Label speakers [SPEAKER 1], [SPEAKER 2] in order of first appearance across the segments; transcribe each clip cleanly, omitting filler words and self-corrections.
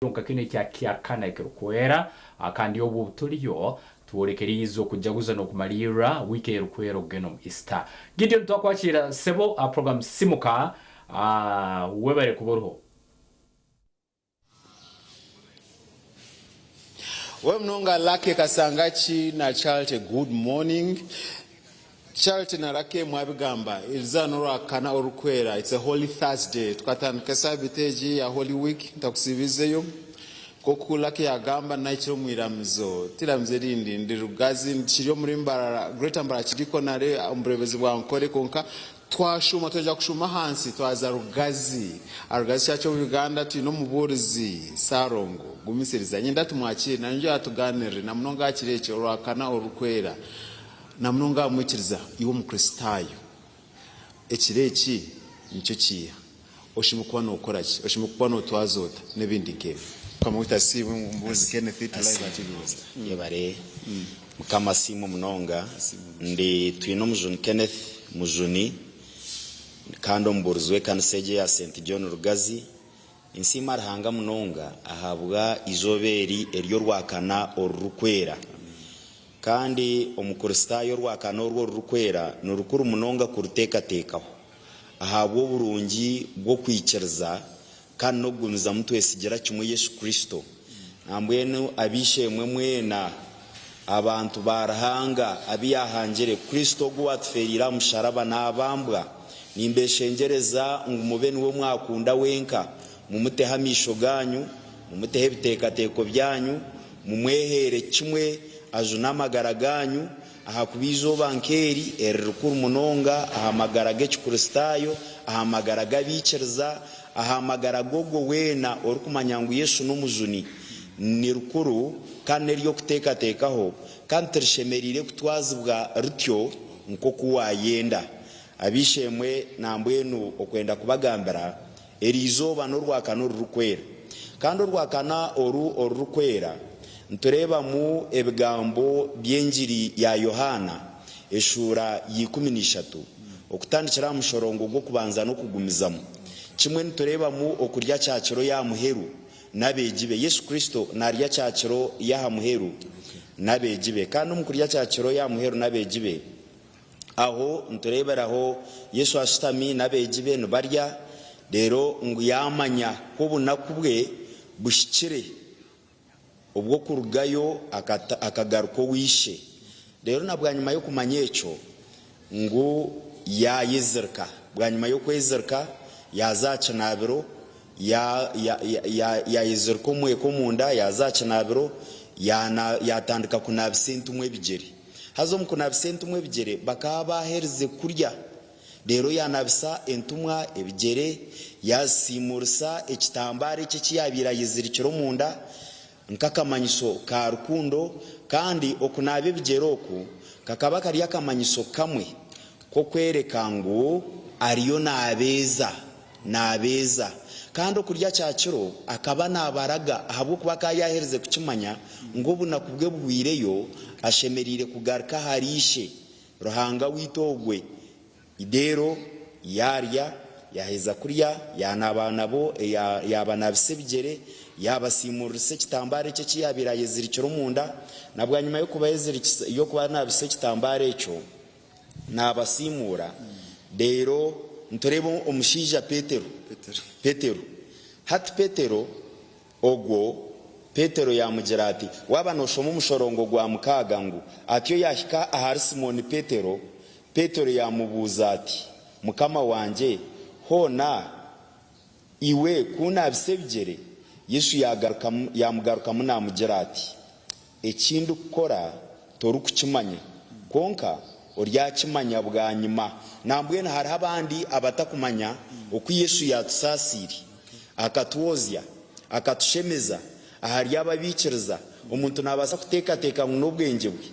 [SPEAKER 1] Nka kinu ekya kyakana ekirukwera, kandi obu obutuliyo tworekeriize okujaguza n'okumalirra wiiki eyerukwera okugenda omu Easter. Gideon twakwakiira sebo aha program Simuka, webale kuba oriho.
[SPEAKER 2] Webale munonga Lucky Kasangaki na Charity good morning. Charity na Lucky mwabigamba erizooba n'orwakana orukwera it's a holy Thursday tukatandika esabiiti egi ya holy week ntakusiibizeyo nk'oku Lucky yagamba nahikire omu iramizo ti iramizo erindi ndi Rugazi kiri omuri Mbarara Greater Mbarara Kirikonare omu bureebezi bwa Nkore kwonka Twashuuma twaija kushuuma ahansi twaza Rugazi. Aha Rugazi Church of Uganda twine omubuurizi Ssalongo Gumisiriza. Nyenda tumwakiire naija atugaanirire na munonga aha kiro eki Orwakana Orurikwera na munonga aha mwikiriza iwe Omukristaayo. Ekiro eki nikyo kiiha? Oshemereire kuba nookora ki? Oshemereire kuba nootwaza ota? N'ebindi nk'ebyo. Mukama waitu asiimwe Omubuurizi Kenneth Live at Rugazi.
[SPEAKER 3] Yebare. Mukama asiimwe munonga. Ndi Twinomujuni Kenneth Mujuni kandi omubuurizi w'ekanisa egi eya St John Rugazi. Ninsiima Ruhanga munonga ahabwa eizooba eri ery'orwakana orurikwera. Kandi Omukristaayo orwakana oru orurikwera ni rukuru munonga kuruteekateekaho ahabw'oburungi bw'okwikiriza kandi n'okugumizamu twesigira kimwe Yesu Kristo. Nambwenu ab'eishe-emwe mwena, abantu ba Ruhanga abu yaahangire, Kristo ogwo owaatufeereire aha musharaba naabambwa, nimbeeshengyereza ngu mube niwe mwakunda wenka, mumuteho amaisho gaanyu, mumuteho ebiteekateeko byanyu, mumweheere kimwe ajune amagara gaanyu, ahakuba eizooba nk'eri eri rikuru munonga aha magara g'Ekikristaayo, aha magara g'abaikiriza, Aha magara g'ogwo weena orikumanya ngu Yesu n'Omujuni, ni rikuru kandi n'ery'okuteekateekaho, kandi tirishemereire kutwazibwa rityo nk'oku waayenda. Ab'eishe-emwe, nambwenu okwenda kubagambira, eri izooba n'Orwakana orurikwera. Kandi Orwakana oru orurikwera, nitureebamu ebigambo by'Engiri ya Yohaana eshuura ya 13, okutandikira aha mushorongo gw'okubanza n'okugumizamu. Kimwe nitureebamu okurya kyakiro y'aha muheru n'abeegi be. Yesu Kristo naarya kyakiro y'aha muheru n'abeegi be. Kandi omu kurya kyakiro y'aha muheru n'abeegi be, aho nitureeberaho Yesu ashutami n'abeegi be nibarya, reero ngu yaamanya ku obunaku bwe buhikire. Obw'okurugayo akagaruka owa ishe. Reero na bwanyima y'okumanya ekyo ngu yaayezirika, bwanyima y'okwezirika yaaza aha kinaabiro, yaayezirika omweko omunda, yaaza aha kinaabiro, yaatandika kunaabisa entumwa ebigyere. Haza omu kunaabisa entumwa ebigyere bakaba baaherize kurya. Reero yaanabisa entumwa ebigyere, yaazisiimuurisa ekitambaara eki eki yaabaire ayezirikire omunda nk'akamanyiso ka rukundo. Kandi okunaaba ebigyere oku kakaba kari akamanyiso kamwe k'okworeka ngu ariyo naabeeza, naabeeza. Kandi okurya kyakiro akaba naabaraga ahabw'okuba akaba yaaherize kukimanya ngu obunaku bwe buhweireyo, ashemereire kugaruka ahari Ishe. Ruhanga waitu ogwe. Reero yaarya, yaaheza kurya, yaanaaba nabo, yaabanabisa ebigyere, yaabasiimuuririsa ekitambaara ekyo eki yaabaire ayezirikire omunda. Na bwanyima y'okubanabisa ekitambaara ekyo, naabasiimuura. Reero nitureeba omushaija Petero. Petero. Hati Petero. Ogwo Petero yaamugira ati, Waaba nooshoma omushorongo gwa mukaaga ngu, Atyo yaahika ahari Simooni Petero, Petero yaamubuuza ati, Mukama wangye, hoona iwe kuunaabisa ebigyere? Yesu yaamugarukamu naamugira ati, Eki ndikukora torikukimanya, kwonka oryakimanya bwanyima. Nambwenu hariho abandi abatakumanya oku Yesu yaatusaasiire, akatwozya, akatushemeza. Ahari abo abaikiriza, omuntu naabaasa kuteekateeka ngu n'obwengye bwe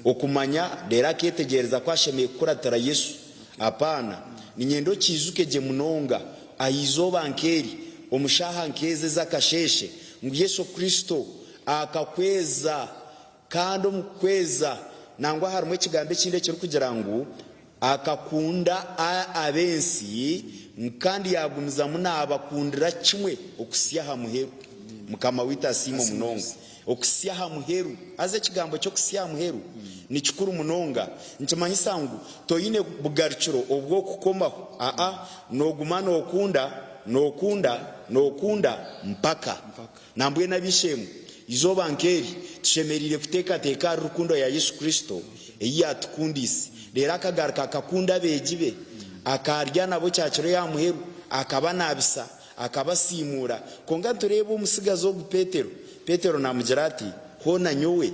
[SPEAKER 3] okumanya reero akeetegyereza ku ashemereire kukuratira Yesu. Apaana! Niinyenda okiijuke gye munonga aha izooba nk'eri, omu shaaha nk'ezi ez'akasheeshe, ngu Yesu Kristo Akakweza, kandi omu kukweza, nangwa harimu ekigambo ekindi ekirikugira ngu akakunda ab'ensi kandi yaagumizamu naabakundira kimwe okuhitsya aha muheru. Mukama waitu asiimwe munonga. Okuhitsya aha muheru. Haza ekigambo ky'okuhitsya aha muheru ni kikuru munonga. Nikimanyisa ngu toine bugarukiro obw'okukomaho. Aa, nooguma nookunda, nookunda, nookunda mpaka. Nambwenu ab'eishe-emwe, eizooba nk'eri, tushemereire kuteekateeka ahari rukundo ya Yesu Kristo ei yaatukundiise. Reero akagaruka akakunda abeegi be. Akarya nabo kyakiro y'aha muheru, akabanaabisa, akabasiimuura. Kwonka nitureeba omutsigazi ogu Petero. Petero naamugira ati, Hoona nyowe,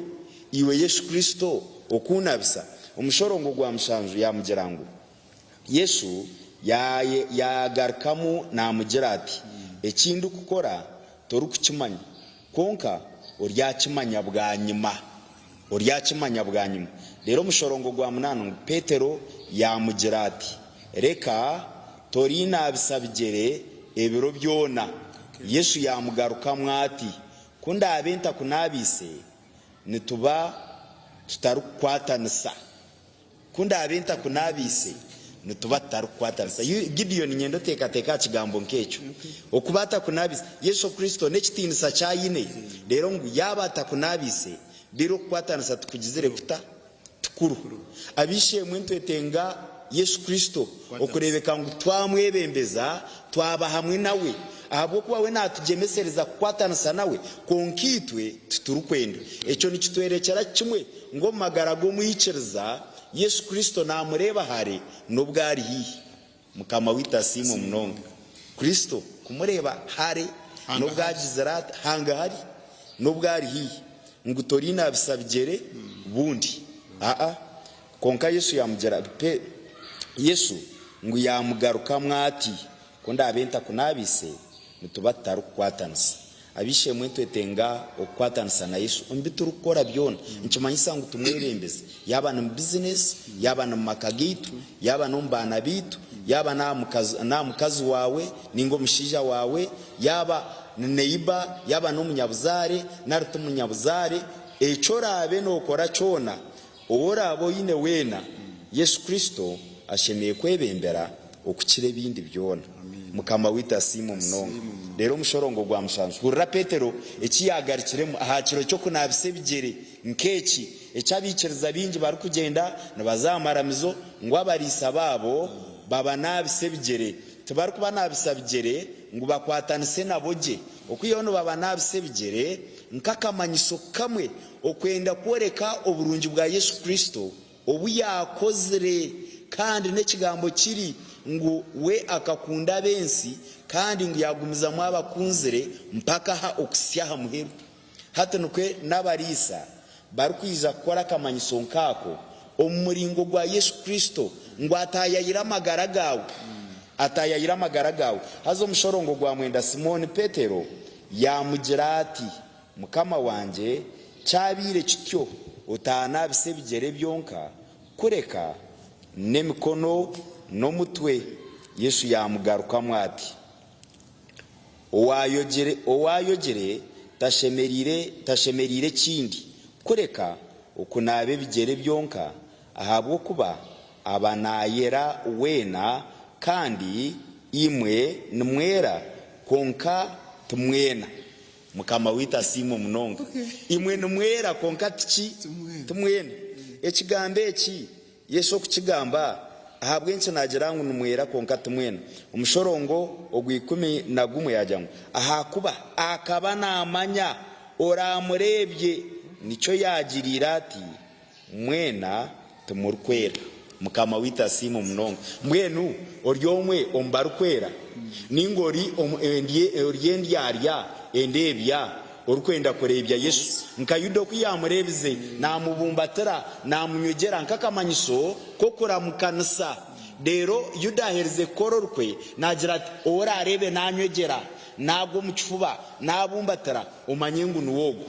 [SPEAKER 3] iwe Yesu Kristo, okuunabisa? Omushorongo gwa mushanju yaamugira ngu, Yesu yaagarukamu naamugira ati, Eki ndikukora torikukimanya, kwonka oryakimanya bwanyima. Oryakimanya bwanyima. Reero omushorongo gwa munaana ngu, Petero yaamugira ati, Reka, torinaabisa bigyere ebiro byona. Yesu yaamugarukamu ati, Ku ndaabe ntakunaabiise, nituba tutarikukwatanisa. Ku ndaabe ntakunaabiise, nituba tutarikukwatanisa. Gideoni, nyenda oteekateeke aha kigambo nk'ekyo. Okuba atakunaabiise, Yesu Kristo n'ekitiinisa ki aine, reero ngu yaaba atakunaabiise, biri okukwatanisa tikugizire kuta? Tikuru. Ab'eishe-emwe nitwetenga Yesu Kristo okureebeka ngu twamwebembeza, twaba hamwe nawe, ahabw'okuba we naatugyemesereza kukwatanisa nawe, kwonka itwe titurikwenda. Ekyo nikitworekyera kimwe ngu omu magara g'omwikiriza, Yesu Kristo naamureeba hare n'obu ari haihi. Mukama waitu asiimwe munonga. Kristo kumureeba hare n'obu agizire ati, hangahari, n'obu ari haihi, ngu torinaabisa bigyere bundi. Aa. Kwonka Yesu yaamugira pe, Yesu ngu yaamugarukamu ati, Ku ndaabe ntakunaabiise, nituba tutarikukwatanisa. Ab'eishe-emwe nitwetenga okukwatanisa na Yesu omu bi turikukora byona. Nikimanyisa ngu tumwebembeze, yaaba ni mu bizinesi, yaaba ni mu maka gaitu, yaaba n'omu baana baitu, yaaba n'aha mukazi waawe nainga omushaija waawe, yaaba ni neiba, yaaba n'omunyabuzaare nari ti munyabuzaare. Eki oraabe nookora kyona, Ou oraabe oine weena, Yesu Kristo ashemereire kwebembera okukira ebindi byona. Mukama waitu asiimwe munonga. Reero omushorongo gwa mushanju, hurira Petero eki yaagarukiremu aha kiro ky'okunaabisa ebigyere nk'eki, eki abaikiriza baingi barikugyenda nibaza aha maramizo ngu abariisa baabo babanaabise ebigyere. Tibarikubanaabisa bigyere ngu bakwatanise nabo gye. Okwihaho nibabanaabisa ebigyere nk'akamanyiso kamwe Okwenda kworeka oburungi bwa Yesu Kristo obu yaakozire kandi n'ekigambo kiri ngu we akakunda ab'ensi kandi ngu yaagumizamu abakunzire mpaka aha okuhitsya aha muheru. Hati nikwo n'abariisa barikwija kukora akamanyiso nk'ako omu muringo gwa Yesu Kristo ngu ataayayire amagara gaawe. Ataayayire amagara gaawe. Haza omushorongo gwa mwenda Simooni Petero yaamugira ati, Mukama wangye, kyabaire kityo, otaanaabisa ebigyere byonka, kureka n'emikono n'omutwe. Yesu yaamugarukamu ati, Owaayogire tashemereire kindi, kureka okunaaba ebigyere byonka, ahabw'okuba aba naayera weena, kandi imwe nimwera, kwonka timwena. Mukama waitu asiimwe munonga. Imwe nimwera kwonka tiki? Timwena. Ekigambo eki Yesu okukigamba, ahabw'enki naagira ngu nimwera kwonka timwena? Omushorongo ogw'ikumi na gumwe yaagira ngu, Ahakuba akaba naamanya oraamureebye, nikyo yaagiriire ati, Mwena timurikwera. Mukama waitu asiimwe munonga. Mbwenu ori omwe omu barikwera? Nainga ori ori endyarya, endeebya, orikwenda kureebya Yesu? Nka Yuda oku yaamureebize, naamubumbatira, naamunywegyera nk'akamanyiso k'okuramukanisa. Reero Yuda aherize kukora orukwe, naagira ati, Ou oraareebe naanywegyera, naagwa omu kifuba, naabumbatira, omanye ngu niwe ogwo.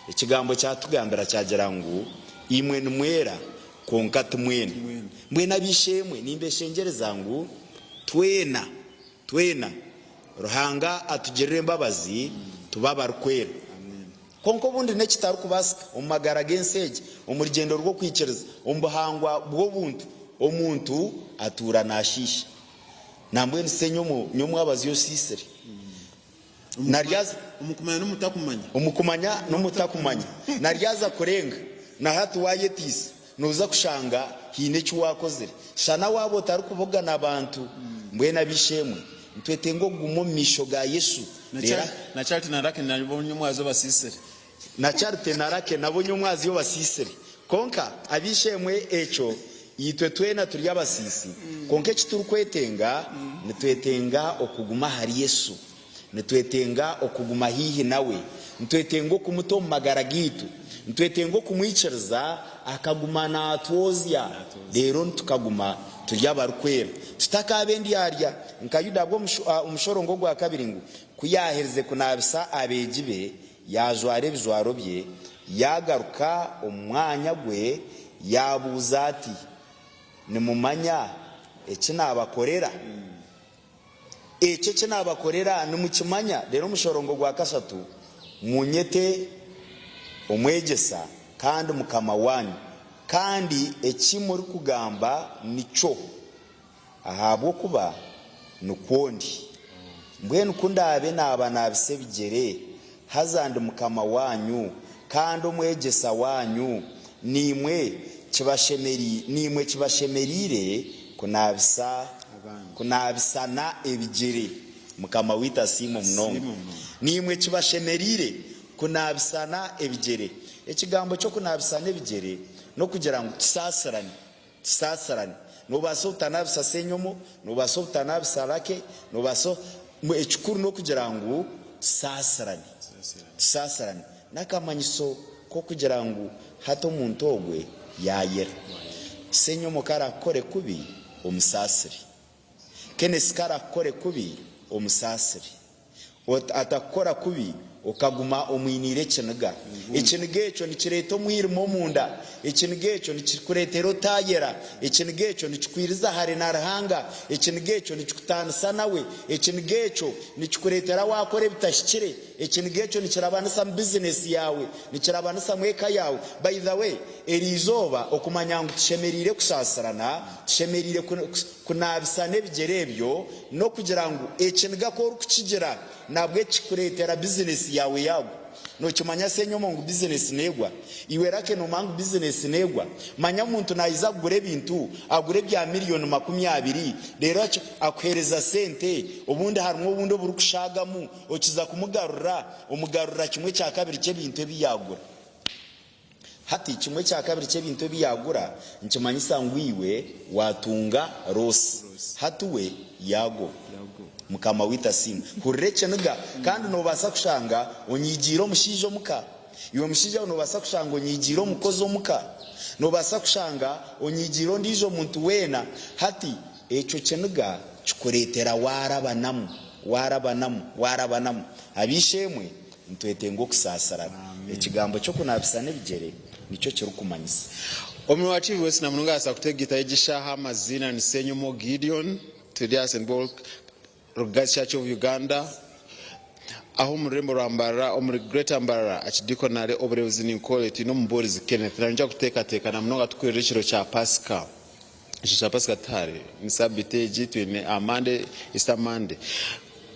[SPEAKER 3] Ekigambo kyatugambira kyagira ngu, Imwe nimwera, kwonka ti mwena. Mbwenu ab'eishe-emwe, nimbeshengyereza ngu twena, twena, Ruhanga atugirire embabazi tube abarikwera. Kwonka obundi n'ekitarikubaasika omu magara g'ensi egi, omu rugyendo rw'okwikiriza, omu buhangwa bw'obuntu, omuntu atuura naashiisha. Nambwenu se nyomwabazyo osiisire. Naryaza
[SPEAKER 2] Omu kumanya n'omutakumanya.
[SPEAKER 3] Omu kumanya n'omutakumanya. Naryaza kurenga. Na hati waayetiisa, nooza kushanga haine eki waakozire. Shana waaba otarikubugana bantu. Mbwenu ab'eishe-emwe, nitwetenga okuguma omu maisho ga Yesu. Reero.
[SPEAKER 2] Na Charity na Lucky nabo nyomwazi obasiisire.
[SPEAKER 3] Na Charity na Lucky nabo nyomwazi obasiisire. Kwonka, ab'eishe-emwe, ekyo itwe twena turi abasiisi. Kwonka eki turikwetenga, nitwetenga okuguma ahari Yesu. Nitwetenga okuguma haihi nawe. Nitwetenga okumuta omu magara gaitu. Nitwetenga okumwikiriza akaguma naatwozya, reero tukaguma turi abarikwera. Tutakaaba endyarya nka Yuda ahabw'omushorongo ogwa kabiri ngu, ku yaaherize kunaabisa abeegi be, yaajwara ebijwaro bye, yaagaruka omu mwanya gwe, yaabuuza ati, Nimumanya eki naabakorera? Ekyo eki naabakorera nimukimanya? Reero omushorongo gwa kashatu, Munyete Omwegyesa kandi Mukama waanyu, kandi eki murikugamba nikyo, ahabw'okuba nikwo ndi. Mbwenu ku ndaabe naabanaabisa ebigyere, haza ndi Mukama waanyu kandi Omwegyesa waanyu, naimwe kibashemereire kunaabisa Kunaabisana ebigyere. Mukama waitu asiimwe munonga. Naimwe kibashemereire kunaabisana ebigyere. Ekigambo ky'okunaabisana ebigyere n'okugira ngu tusaasirane. Tusaasirane. Noobaasa obutanaabisa Ssenyomo, noobaasa obutanaabisa Lucky, noobaasa ekikuru n'okugira ngu tusaasirane. Tusaasirane. N'akamanyiso k'okugira ngu hati omuntu ogwe yaayera. Ssenyomo ku araakukore kubi, omusaasire. Kenneth ku araakukore kubi, omusaasire. Atakukora kubi, okaguma omwiniire ekiniga. Ekiniga ekyo nikireeta omwirima omunda. Ekiniga ekyo nikikureetera otaayera. Ekiniga ekyo nikikwiriza hare na Ruhanga. Ekiniga ekyo nikikutaanisa nawe. Ekiniga ekyo nikikureetera waakora ebitahikire. Ekiniga ekyo nikirabanisamu bizinesi yaawe, nikirabanisamu eka yaawe. By the way, eri izooba okumanya ngu tushemereire kusaasirana, tushemereire kunaabisana ebigyere ebyo, n'okugira ngu ekiniga ku orikukigira nabwe kikureetera bizinesi yaawe yaagwa. Nookimanya Ssenyomo ngu bizinesi neegwa? Iwe Lucky noomanya ngu bizinesi neegwa? Manya omuntu naiza kugura ebintu, agure ebya miriyoni 20, reero akuheereza sente, obundi harimu obundi oburikushagamu, Okiza kumugarura, omugarurira kimwe kya kabiri ky'ebintu ebi yaagura. Hati, kimwe kya kabiri ky'ebintu ebi yaagura nikimanyisa ngu iwe waatunga roosi. Hati we yaagoba. Mukama waitu asiimwe. Hurira ekiniga. Kandi noobaasa kushanga onyigiire omushaija omuka. Iwe mushaija we noobaasa kushanga onyigiire omukozi omuka. Noobaasa kushanga onyigiire ondiijo muntu weena. Hati, ekyo kiniga kikureetera waarabanamu. Waarabanamu, waarabanamu. Ab'eishe-emwe, nitwetenga okusaasirana. Ekigambo ky'okunaabisana ebigyere nikyo kirikumanyisa.
[SPEAKER 2] Omurimo wa TV West namunonga abaasa kutegita egi shaaha amaziina ni Ssenyomo Gideon turi aha St Paul Rugazi Church of Uganda aho omu rurembo rwa Mbarara omuri Greater Mbarara Archdeaconry oburebuzi ninkore twine omubuurizi Kenneth naija kuteekateeka namunonga tukwirira ekiro kya Pasika. Ekiro kya Pasika tihare, ni sabiiti egi twine aha Monday, Easter Monday.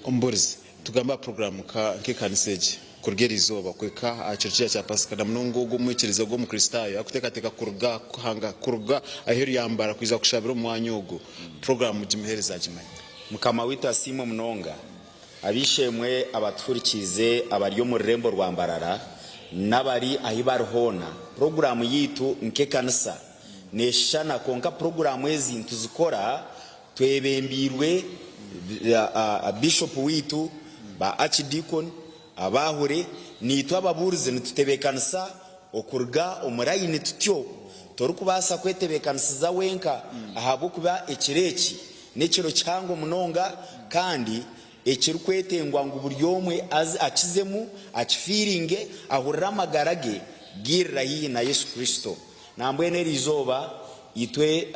[SPEAKER 2] Omubuurizi, tugambe aha puroguraamu nk'ekanisa egi kuruga eri izooba kuhika aha kiro kiriya kya Pasika na munonga ogwo omwikiriza, ogwo Omukristaayo arikuteekateeka kuruga kuhanga kuruga aheeru ya Mbarara kwija kushabira omu mwanya ogwo. Puroguraamu gimuheereze agimanye.
[SPEAKER 3] Mukama waitu asiimwe munonga. Ab'eishe-emwe abatuhurikiize abari omu rurembo rwa Mbarara n'abari ahu bari hoona, puroguraamu yaitu nk'ekanisa Neeshushana, kwonka puroguraamu ezi nituzikora twebembeirwe Bishopu waitu, ba Archdeacon, abaahuri, naitwe ababuurizi nitutebeekanisa okuruga omu layini tutyo. Torikubaasa kwetebeekanisiza wenka ahabw'okuba ekiro eki n'ekiro kihango munonga kandi ekirikwetengwa ngu buri omwe aze akizemu, akifiiringe, ahurire amagara ge gairira haihi na Yesu Kristo. Nambwenu eri izooba itwe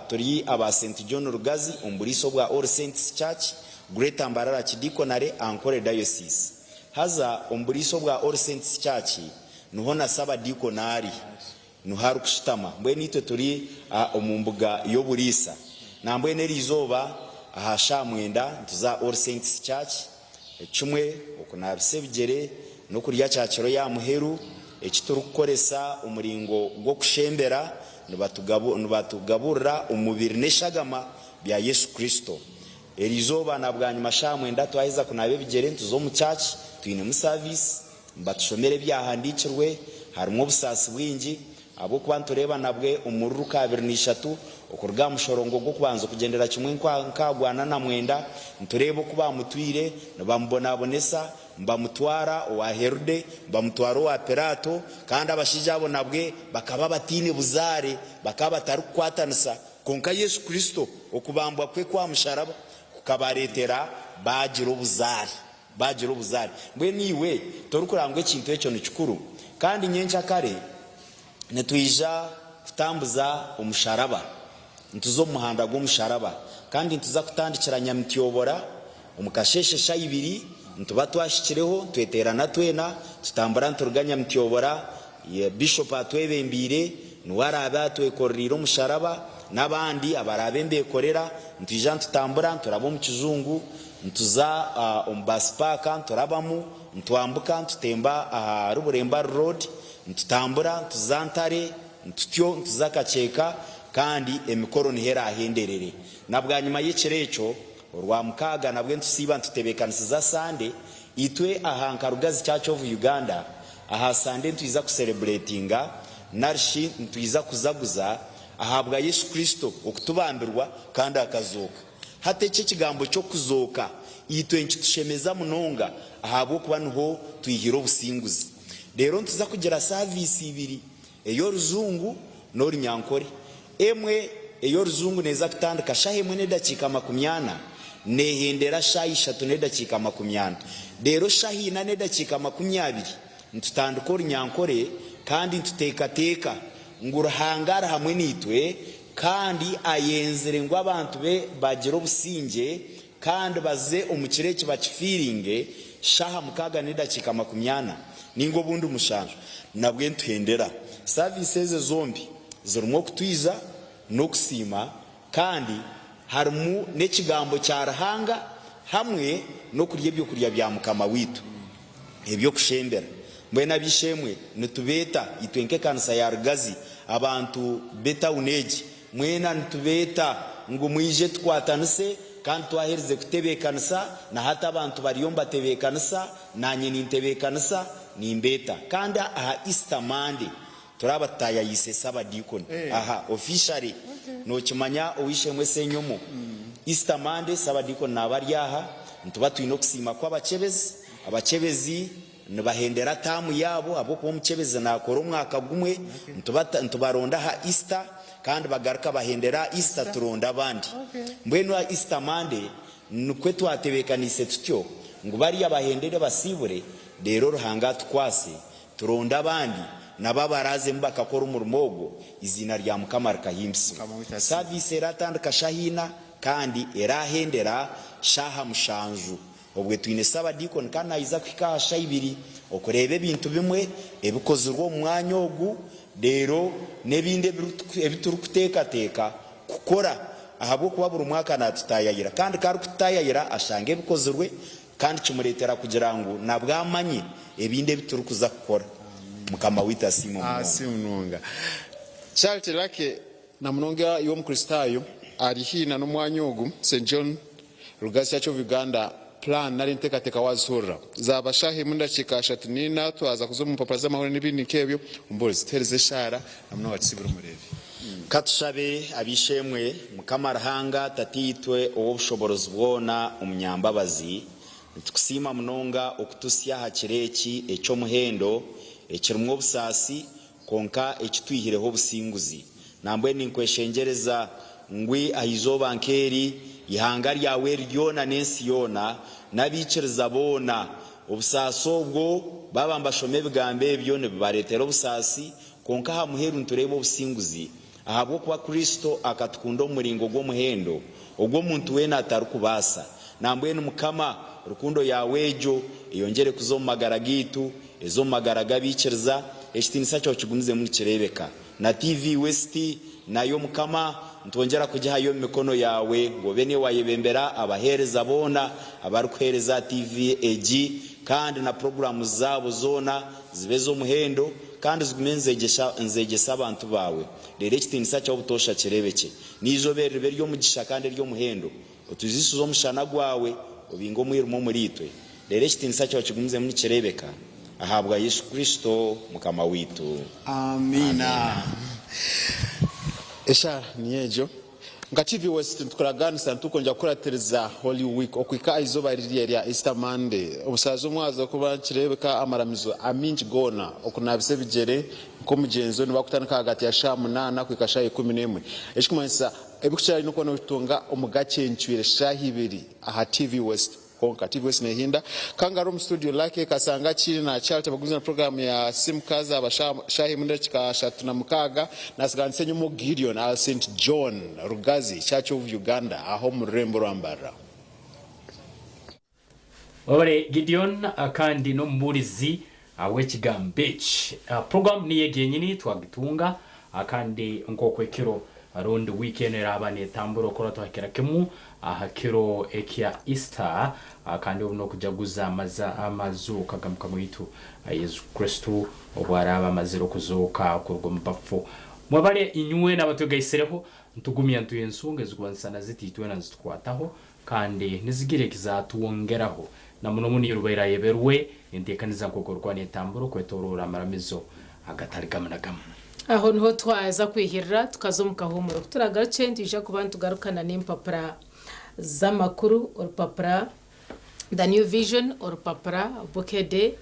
[SPEAKER 3] turi aba Saint John Rugazi omu buriisa obwa All Saints Church, Greater Mbarara Archdeaconry, Ankole Diocese. Haza omu buriisa obwa All Saints Church niho na Sabadiikoni ari, niho arikushutama. Mbwenu itwe turi omu mbuga y'oburiisa. Nambwenu eri izooba aha shaaha mwenda nituza All Saints Church. Ekimwe, okunaabisa ebigyere n'okurya kyakiro y'aha muheru eki turikukoresa omuringo gw'okushembera nibatugaburira omubiri n'eshagama bya Yesu Kristo. Eriizooba na bwanyima shaaha mwenda twaheza kunaaba ebigyere nituza omu church twinemu service nibatushomera ebyahandiikirwe harimu obusaasi bwingi Ahabw'okuba nitureeba nabwe omuri Luka 23, okuruga aha mushorongo gw'okubanza okugyendera kimwe nk'aha gwana na mwenda, nitureeba oku baamutwire nibamubonabonesa, nibamutwara owa Herude, nibamutwara owa Pilaato, kandi abashaija abo nabwe bakaba bataine buzaare, bakaba batarikukwatanisa. Kwonka Yesu Kristo okubambwa kwe kw'aha musharaba kukabareetera baagira obuzaare. Baagira obuzaare. Mbwenu iwe torikureba ngu ekintu ekyo ni kikuru? Kandi nyenkyakare nitwija kutambuza omusharaba. Nituza omu muhanda gw'omusharaba. Kandi nituza kutandikira Nyamityobora omu kasheeshe shaaha ibiri, nituba twashikireho, nitweteerana twena, tutambura nituruga Nyamityobora, Bishopu atwebembeire, niwe araabe atwekorereire omusharaba, n'abandi abaraabe nibeekorera. Nitwija nitutambura nituraba omu kijungu, Nituza omu bus park niturabamu, nitwambuka nitutemba ahari Burembari road, nitutambura nituza Ntare, tutyo nituza Kakyeka kandi emikoro niho eraahenderere. Na bwanyima y'ekiro ekyo, Orwamukaaga nabwe nitusiiba nitutebeekanisiza Sande. Itwe aha nka Rugazi Church of Uganda, aha Sande nitwiza kusereburetinga narishi nitwiza kuzaguza ahabwa Yesu Kristo okutubambirwa kandi akazooka. Hati eki ekigambo ky'okuzooka itwe nikitushemeza munonga ahabw'okuba niho twihire obusinguzi. Reero nituza kugira saaviisi ibiri, ey'orujungu n'orunyankore. Emwe ey'orujungu neeza kutandika shaaha emwe n'edakiika makumyana, neehendera shaaha ishatu n'edakiika makumyana. Reero shaaha ina n'edakiika makumyabiri nitutandika orunyankore kandi nituteekateeka ngu Ruhanga ari hamwe naitwe Kandi ayenzire ngu abantu be bagire obusingye kandi baze omu kiro eki bakifiiringe, shaaha mukaaga n'edakiika makumyana nainga obundi mushanju, nabwe nituhendera. Saviisi ezo zombi zirimu okutwiza n'okusiima kandi harimu n'ekigambo kya Ruhanga hamwe n'okurya ebyokurya bya Mukama waitu. Eby'okushembera. Mbwenu ab'eishe-emwe, nitubeeta, itwe nk'ekanisa ya Rugazi, abantu b'etauni egi, mwena nitubeeta ngu mwije tukwatanise, kandi twaherize kutebeekanisa, na hati abantu bariyo nibatebeekanisa, naanye nintebeekanisa, nimbeeta. Kandi aha Easter Monday, turaaba tutaayayiise Ssabadiikoni. Aha, officially, nookimanya ow'eishe-emwe Ssenyomo, Easter Monday, Ssabadiikoni naaba ari aha, nituba twine okusiima kw'abakyebezi. Abakyebezi nibahendera taamu yaabo ahabw'okuba omukyebezi naakora omwaka gumwe, nitubaronda aha Easter kandi bagaruka bahendera aha Easter turonda abandi. Mbwenu aha Easter Monday nikwo twatebeekaniise tutyo ngu bariya bahendere basiibure reero Ruhanga atukwase turonde abandi nabo abaraazemu bakakora omurimo ogwo eiziina rya Mukama rikahimbisibwa. Saaviisi eraatandika shaaha ina kandi eraahendera shaaha mushanju. Obwe twine Ssabadiikoni kandi naija kuhika aha shaaha ibiri okureeba ebintu bimwe ebikozirwe omu mwanya ogu reero n'ebindi ebi turikuteekateeka kukora ahabw'okuba buri mwaka naatutaayayira kandi ku arikututaayayira ashanga ebikozirwe kandi kimureetera kugira ngu nabwo amanye ebindi ebi turikuza kukora. Mukama waitu asiimwe munonga.
[SPEAKER 2] Asiimwe munonga. Charity Lucky Na munonga iwe Omukristaayo ari haihi na n'omwanya ogu, Saint John Rugazi Church of Uganda plan nari enteekateeka waazihurira. Zaaba shaaha emwe n'edakiika ashatu n'ina twaza kuza omu mpapura z'amahurire n'ebindi nk'ebyo. Omubuurizi, tuheereze eshaara na munonga tusibire omureebi.
[SPEAKER 3] Ka tushabe, Ab'eishe-emwe, Mukama Ruhanga, Tataitwe ow'obushoboorozi bwona, omunyambabazi, nitukusiima munonga okutuhitsya aha kiro eki eky'omuhendo, ekirimu obusaasi, Kwonka eki twihireho obusinguzi. Nambwenu ninkweshengyereza ngu aha izooba nk'eri, eihanga ryawe eri ryona n'ensi yoona, n'abaikiriza boona, obusaasi obwo, baaba nibashoma ebigambo ebyo nibibareetera obusaasi, kwonka aha muheru nitureeba obusinguzi, ahabw'okuba Kristo akatukunda omu muringo gw'omuhendo ogu omuntu weena atarikubaasa. Nambwenu Mukama, rukundo yaawe egyo eyongyere kuza omu magara gaitu, eze omu magara g'abaikiriza. Ekitiinisa kyawe kigumizemu nikireebeka. Na TV West nayo Mukama nitwongyera kugihayo omu mikono yaawe ngu obe niiwe waayebembera abaheereza boona abarikuheereza aha TV egi kandi na puroguraamu zaabo zoona zibe ez'omuhendo kandi zigume nizeegyesa abantu baawe. Reero ekitiinisa kyawe obutoosha kireebekye. N'eizooba eri ribe ery'omugisha kandi ery'omuhendo. Otujwisize omushana gwawe, obinge omwirima omuriitwe. Reero ekitiinisa kyawe kigumizemu nikireebeka, ahabwa Yesu Kristo Mukama waitu.
[SPEAKER 2] Amiina. Eshaara niyo egyo. Nka TV West nitukuragaanisa nitukwongyera kukuratiriza Holy Week okuhika aha izooba riri erya Easter Monday. Omu shaaha z'omwazyo kuba nikireebeka amaramizo amaingi goona okunaabisa ebigyere nk'omugyenzo nibakutandika ahagati ya shaaha munaana kuhika shaaha 11. Ekirikumanyisa ebirikukirayo n'okuba nobitunga omu gakyencwire shaaha ibiri aha TV West kwonka. TV West nehinda. Kangaroo omu studio Lucky Kasangaki na Charity bagumize na puroguraamu ya Simuka zaaba shaaha emwe n'edakiika ashatu na mukaaga. Nasiganisa enyima Gideon aha St John Rugazi Church of Uganda aho omu rurembo rwa Mbarara.
[SPEAKER 1] Webale Gideon kandi n'omubuurizi w'ekigambo eki. Program niyo egi yenyini twagitunga kandi nk'oku ekiro rundi wiiki enu eraaba netambura okura twahikira kimu aha kiro ekya Easter kandi obu n'okujaguza amazooka ga Mukama waitu Yesu Kristo obu araaba amazire okuzooka kuruga omu bafu. Mwebale inywe n'abatwegaisireho ntugumya ntuha ensonga ezikuba nizisana ziti itwena nizitukwataho Kandi nizigira eki zaatwongeraho, na muno muno ei ayeberwe enteekaniza nk'oku erikuba neetambura okwetooroora amaramizo agatari gamwe na gamwe.
[SPEAKER 4] Aho niho twaza kwihirira tukaza omu kahuumuro. Ku turagarukye nitwija kuba nitugarukana n'empapura z'amakuru, orupapura The New Vision, orupapura Bukedde,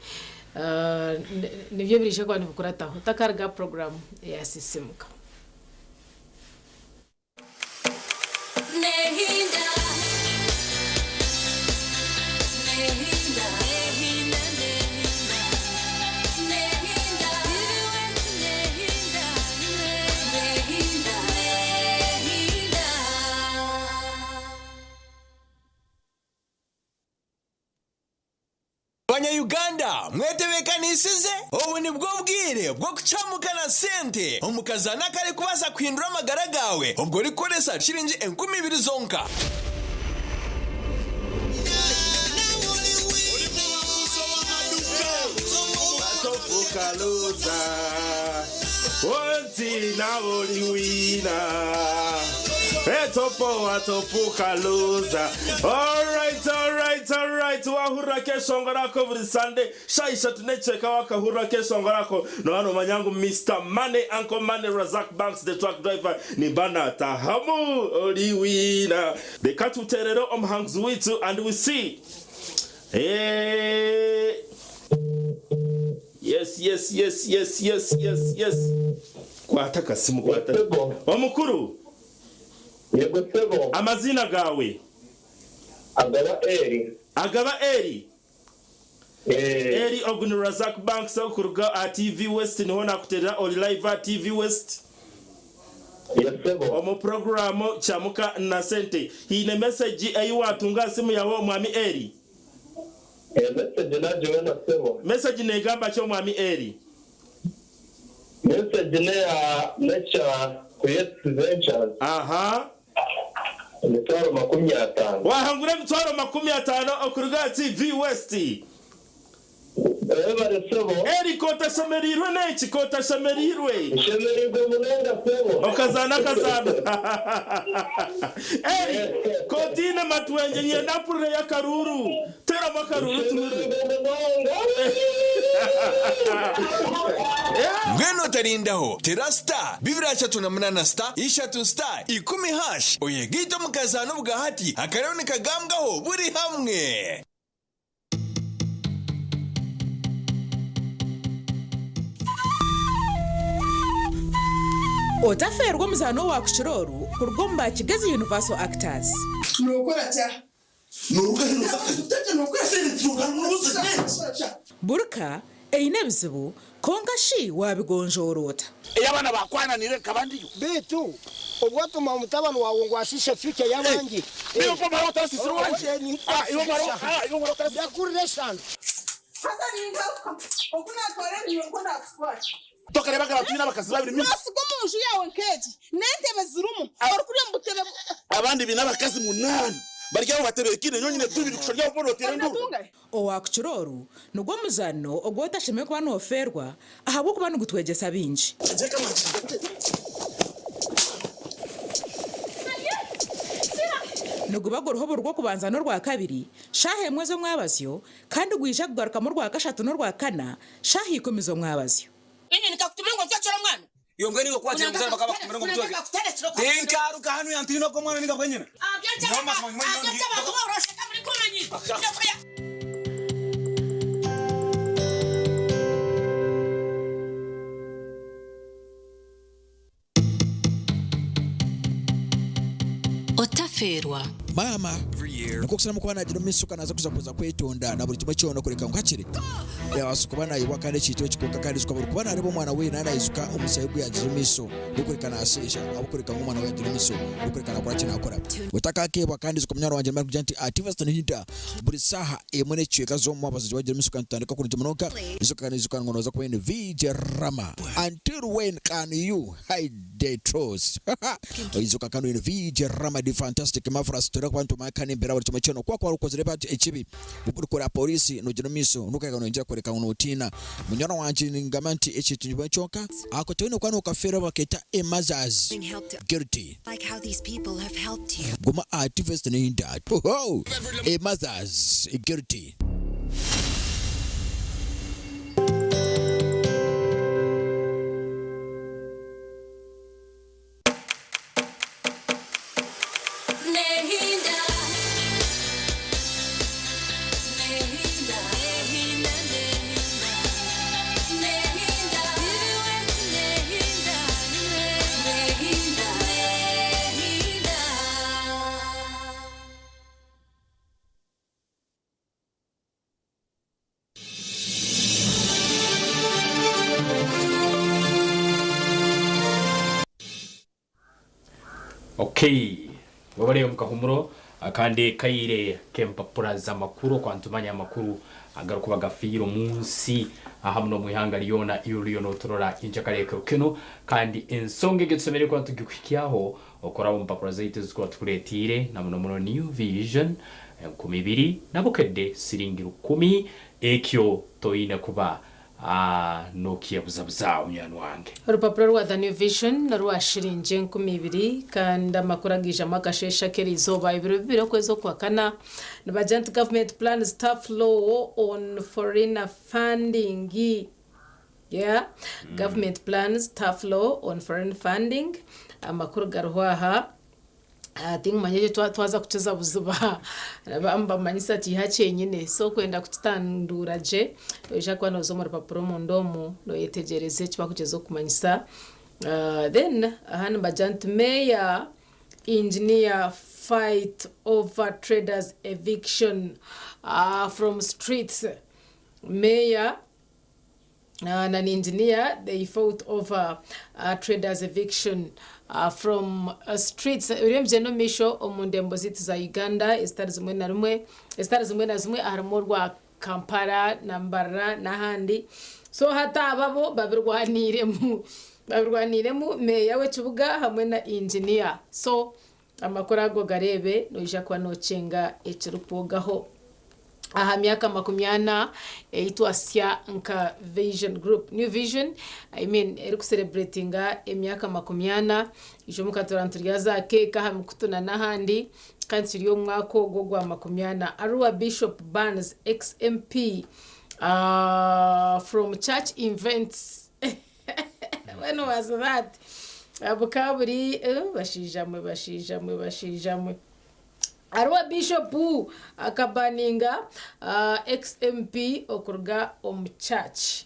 [SPEAKER 4] nibyo biriija kuba nibikurataho. Otakaruga aha puroguraamu eya Sisiimuka.
[SPEAKER 5] Banya Uganda mwetebekanisize? Obu nibwo bwire bw'okucamuka na sente omu kazaano akarikubaasa kuhindura amagara gaawe obwo orikukoresa shiringi 2000 zonka.
[SPEAKER 6] Wahurira akeshongoro ako buri Sunday shaaha ishatu n'ekicweka wakahurira akeshongoro ako nooba noomanya ngu Mister Money, Uncle Money, Razak Banks the truck driver nimba naatahamu ori winner. Reka tuteerere omuhanguzi waitu and we see. Eeh. Yes yes yes yes yes yes yes kwata akasimu kwata.
[SPEAKER 7] Yego.
[SPEAKER 6] Omukuru.
[SPEAKER 7] Yego sebo.
[SPEAKER 6] Amaziina gaawe?
[SPEAKER 7] Agaba Eli.
[SPEAKER 6] Agaba Eli?
[SPEAKER 7] Eeh.
[SPEAKER 6] Eli ogu ni Razak Banks okuruga aha TV West niho nakuterera ori live aha TV West.
[SPEAKER 7] Yes sebo.
[SPEAKER 6] Omu puroguraamu Kyamuka na Sente. Haine mesegi ei waatunga aha simu yaawe Omwami Eli?
[SPEAKER 7] Eeh mesegi nagiboona sebo.
[SPEAKER 6] Mesegi negamba ki Omwami Eli?
[SPEAKER 7] Mesegi neya Nature Creates Ventures.
[SPEAKER 6] Aha.
[SPEAKER 7] Emitwaro 50.
[SPEAKER 6] Wahangura emitwaro 50 okuruga aha TV West.
[SPEAKER 7] Webare sebo.
[SPEAKER 6] Eli kotashemereirwe neki kotashemereirwe.
[SPEAKER 7] Nshemereirwe munonga sebo.
[SPEAKER 6] Okazaana akazaano. Eli kotiine matwengye nyenda mpurireyo akaruuru. Teeramu akaruuru tuhurire.
[SPEAKER 7] Nshemereirwe munonga.
[SPEAKER 5] Mbwenu otarindaho, tera star 238 star ishatu star ikumi hash oyegaite omu kazaano obwahati akariho nikagambwaho buri hamwe.
[SPEAKER 8] Otafeerwa omuzaano owaakukira oru kuruga omu ba Kigezi Universal Actors. Burka eine ebizibu, kwonka shi waabigonjoora ota?
[SPEAKER 9] Ei abaana baakwananiire nkaba ndiyo.
[SPEAKER 10] Beitu obwo otuma mutabani waawe ngu ashiishe future y'abandi. Ndakurira eshano.
[SPEAKER 11] Haza ningaruka oku naatwara ebinywa nikwo naakutwara.
[SPEAKER 9] Tokareeba nka twine abakazi babiri mingi.
[SPEAKER 11] Noosiga omu nju yaawe nk'egi n'entebe zirimu, orikurya omu butebe.
[SPEAKER 9] Abandi baine abakazi munaana bari aho batebeekaine, nyowe nyine tubiri kusha ori aho boona oteera enduuru.
[SPEAKER 8] Owaakukira oru nigwo muzaano ogu otashemereire kuba noofeerwa ahabw'okuba nigutwegyesa bingi. Niguba guriho buri Rwokubanza n'Orwakabiri shaaha emwe z'omwabazyo kandi gwija kugarukamu Orwakashatu n'Orwakana shaaha ikumi z'omwabazyo.
[SPEAKER 12] Inye nikakutuma ngu ontwekere omwana.
[SPEAKER 13] Iwe mbwenu iwe ku wagira ngu muzareba bakaba bakutumire ngu omutweke. Tinkaruga hanu yantiina ogwo mwana ninga bwenyina. Nyowe mazima nyuma nyowe ndi.
[SPEAKER 14] Otafeerwa.
[SPEAKER 15] Maama nikwo kusharamu kuba nagira omu maisho kandi naza kuza kuza kwetonda na buri kimwe kyona kureka ngu hakiri yabaasa kuba nayebwa kandi ekintu eki kwonka kandi ijuka buri kuba nareeba omwana we naaba naijuka omushaija ogu yagiire omu maisho gw'okureka nasheesha ahabw'okureka ngu omwana we yagira omu maisho gw'okureka nakora ki nakora. Otakakeebwa kandi ijuka munywani wangye nimara kugira nti ati Western Hinda buri saaha emwe n'ekicweka z'omu mwabazyo wagira omu maisho kandi tutandika kurungi munonga ijuka kandi ijuka ngu noza kuba oine VJ Rama until when can you hide the truth. Oijuka kandi oine VJ Rama the fantastic marvelous turikuba kuba nitumanya kandi embeera buri kimwe kyona oku wakuba okozire bati ekibi orikora polisi nogira omu maisho nokahika noyongyera kworeka ngu notiina. Munywani wangye ningamba nti ekintu nikimwe kyonka ako toine kuba nokafeerwa baketa a mother's guilty. Guma aha TV Nda. A mother's guilty.
[SPEAKER 1] Okay, webale omu kahumuro akandi kaire k'empapura z'amakuru okwa nitumanya amakuru agarikuba gafiire omu nsi ahamu n'omu ihanga ryona iwe oriyo noturora enkyakara ekiro kinu kandi ensonga egi tusemeriire kuba nitugikuhikyaho okuraba omu mpapura zaitu ezitukuba tukuretiire na muno muno New Vision 2000 na Bukedde siringi rukumi ekyo toine kuba Nokiyebuzabuza munywani wange.
[SPEAKER 4] Orupapura rwa The New Vision n'orwa shiringi 2000 kandi amakuru agaijamu akasheeshe ak'eriizooba ebiro bibiri okwezi okwakana nibagira nti Government plans tough law on foreigner funding yeah. Government plans tough law on foreign funding amakuru gariho aha. Tinkumanya eki twaza kukiza buziba nibambamanyisa kiiha kyenyine so kwenda kukitanduura gye noija kuba nooza omu rupapura omunda omu noyetegyereza eki barikugyezaho kukumanyisa. Then aha nibagira nti Mayor Engineer fight over traders eviction from streets. Mayor na engineer they fought over traders eviction from streets. Ebiro nibigyenda omu maisho omu ndembo zaitu za Uganda ezitari zimwe na rimwe ezitari zimwe na zimwe harimu orwa Kampala na Mbarara n'ahandi. So hati aba bo babirwaniiremu babirwaniiremu meeya w'ekibuga hamwe na engineer. So amakuru ago gareebe noija kuba nookyenga ekirikwogaho. Aha myaka 40 ei twasya nka Vision Group, New Vision, I mean, erikusereburetinga emyaka 40, itwe omuka turaba niturya za keeka aha mikutu na n'ahandi, kandi turi omu mwaka ogwo ogwa 40. Arua Bishop bans ex-MP from church events. When was that? Bukaba buri, bashaija mwe, bashaija mwe, bashaija mwe. Arua Bishopu akabaninga ex MP okuruga omu church.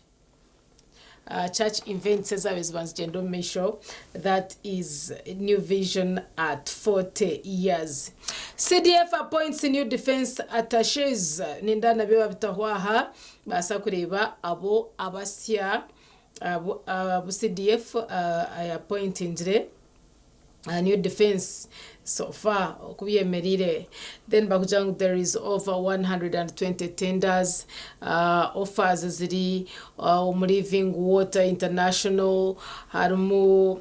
[SPEAKER 4] Church events ezabaire ziba nizigyenda omu maisho that is New Vision at 40 years. CDF appoints new defence attaches ninda nabyo babitaho aha baasa kureeba abo abasya abu CDF appointingire. New defence so far oku byemereire then bakugira ngu there is over 120 tenders offers ziri omu Living Water International harimu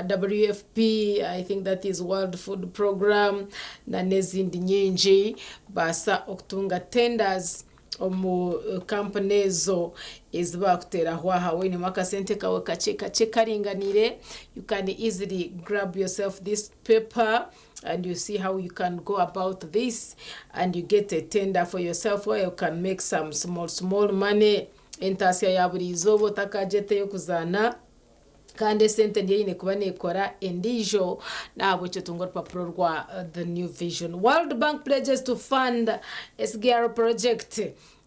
[SPEAKER 4] WFP I think that is World Food Program na n'ezindi nyingi baasa okutunga tenders omu kampuni ezo ezi bakuteeraho aha wainemu akasente kawe kakye kakye karinganiire you can easily grab yourself this paper and you see how you can go about this and you get a tender for yourself where you can make some small small money entaasya ya buri izooba otakagyeta ey'okuzaana Kandi esente niyo eine kuba nekora endiijo. Nahabwekyo tunga orupapura orwa The New Vision. World Bank pledges to fund SGR project.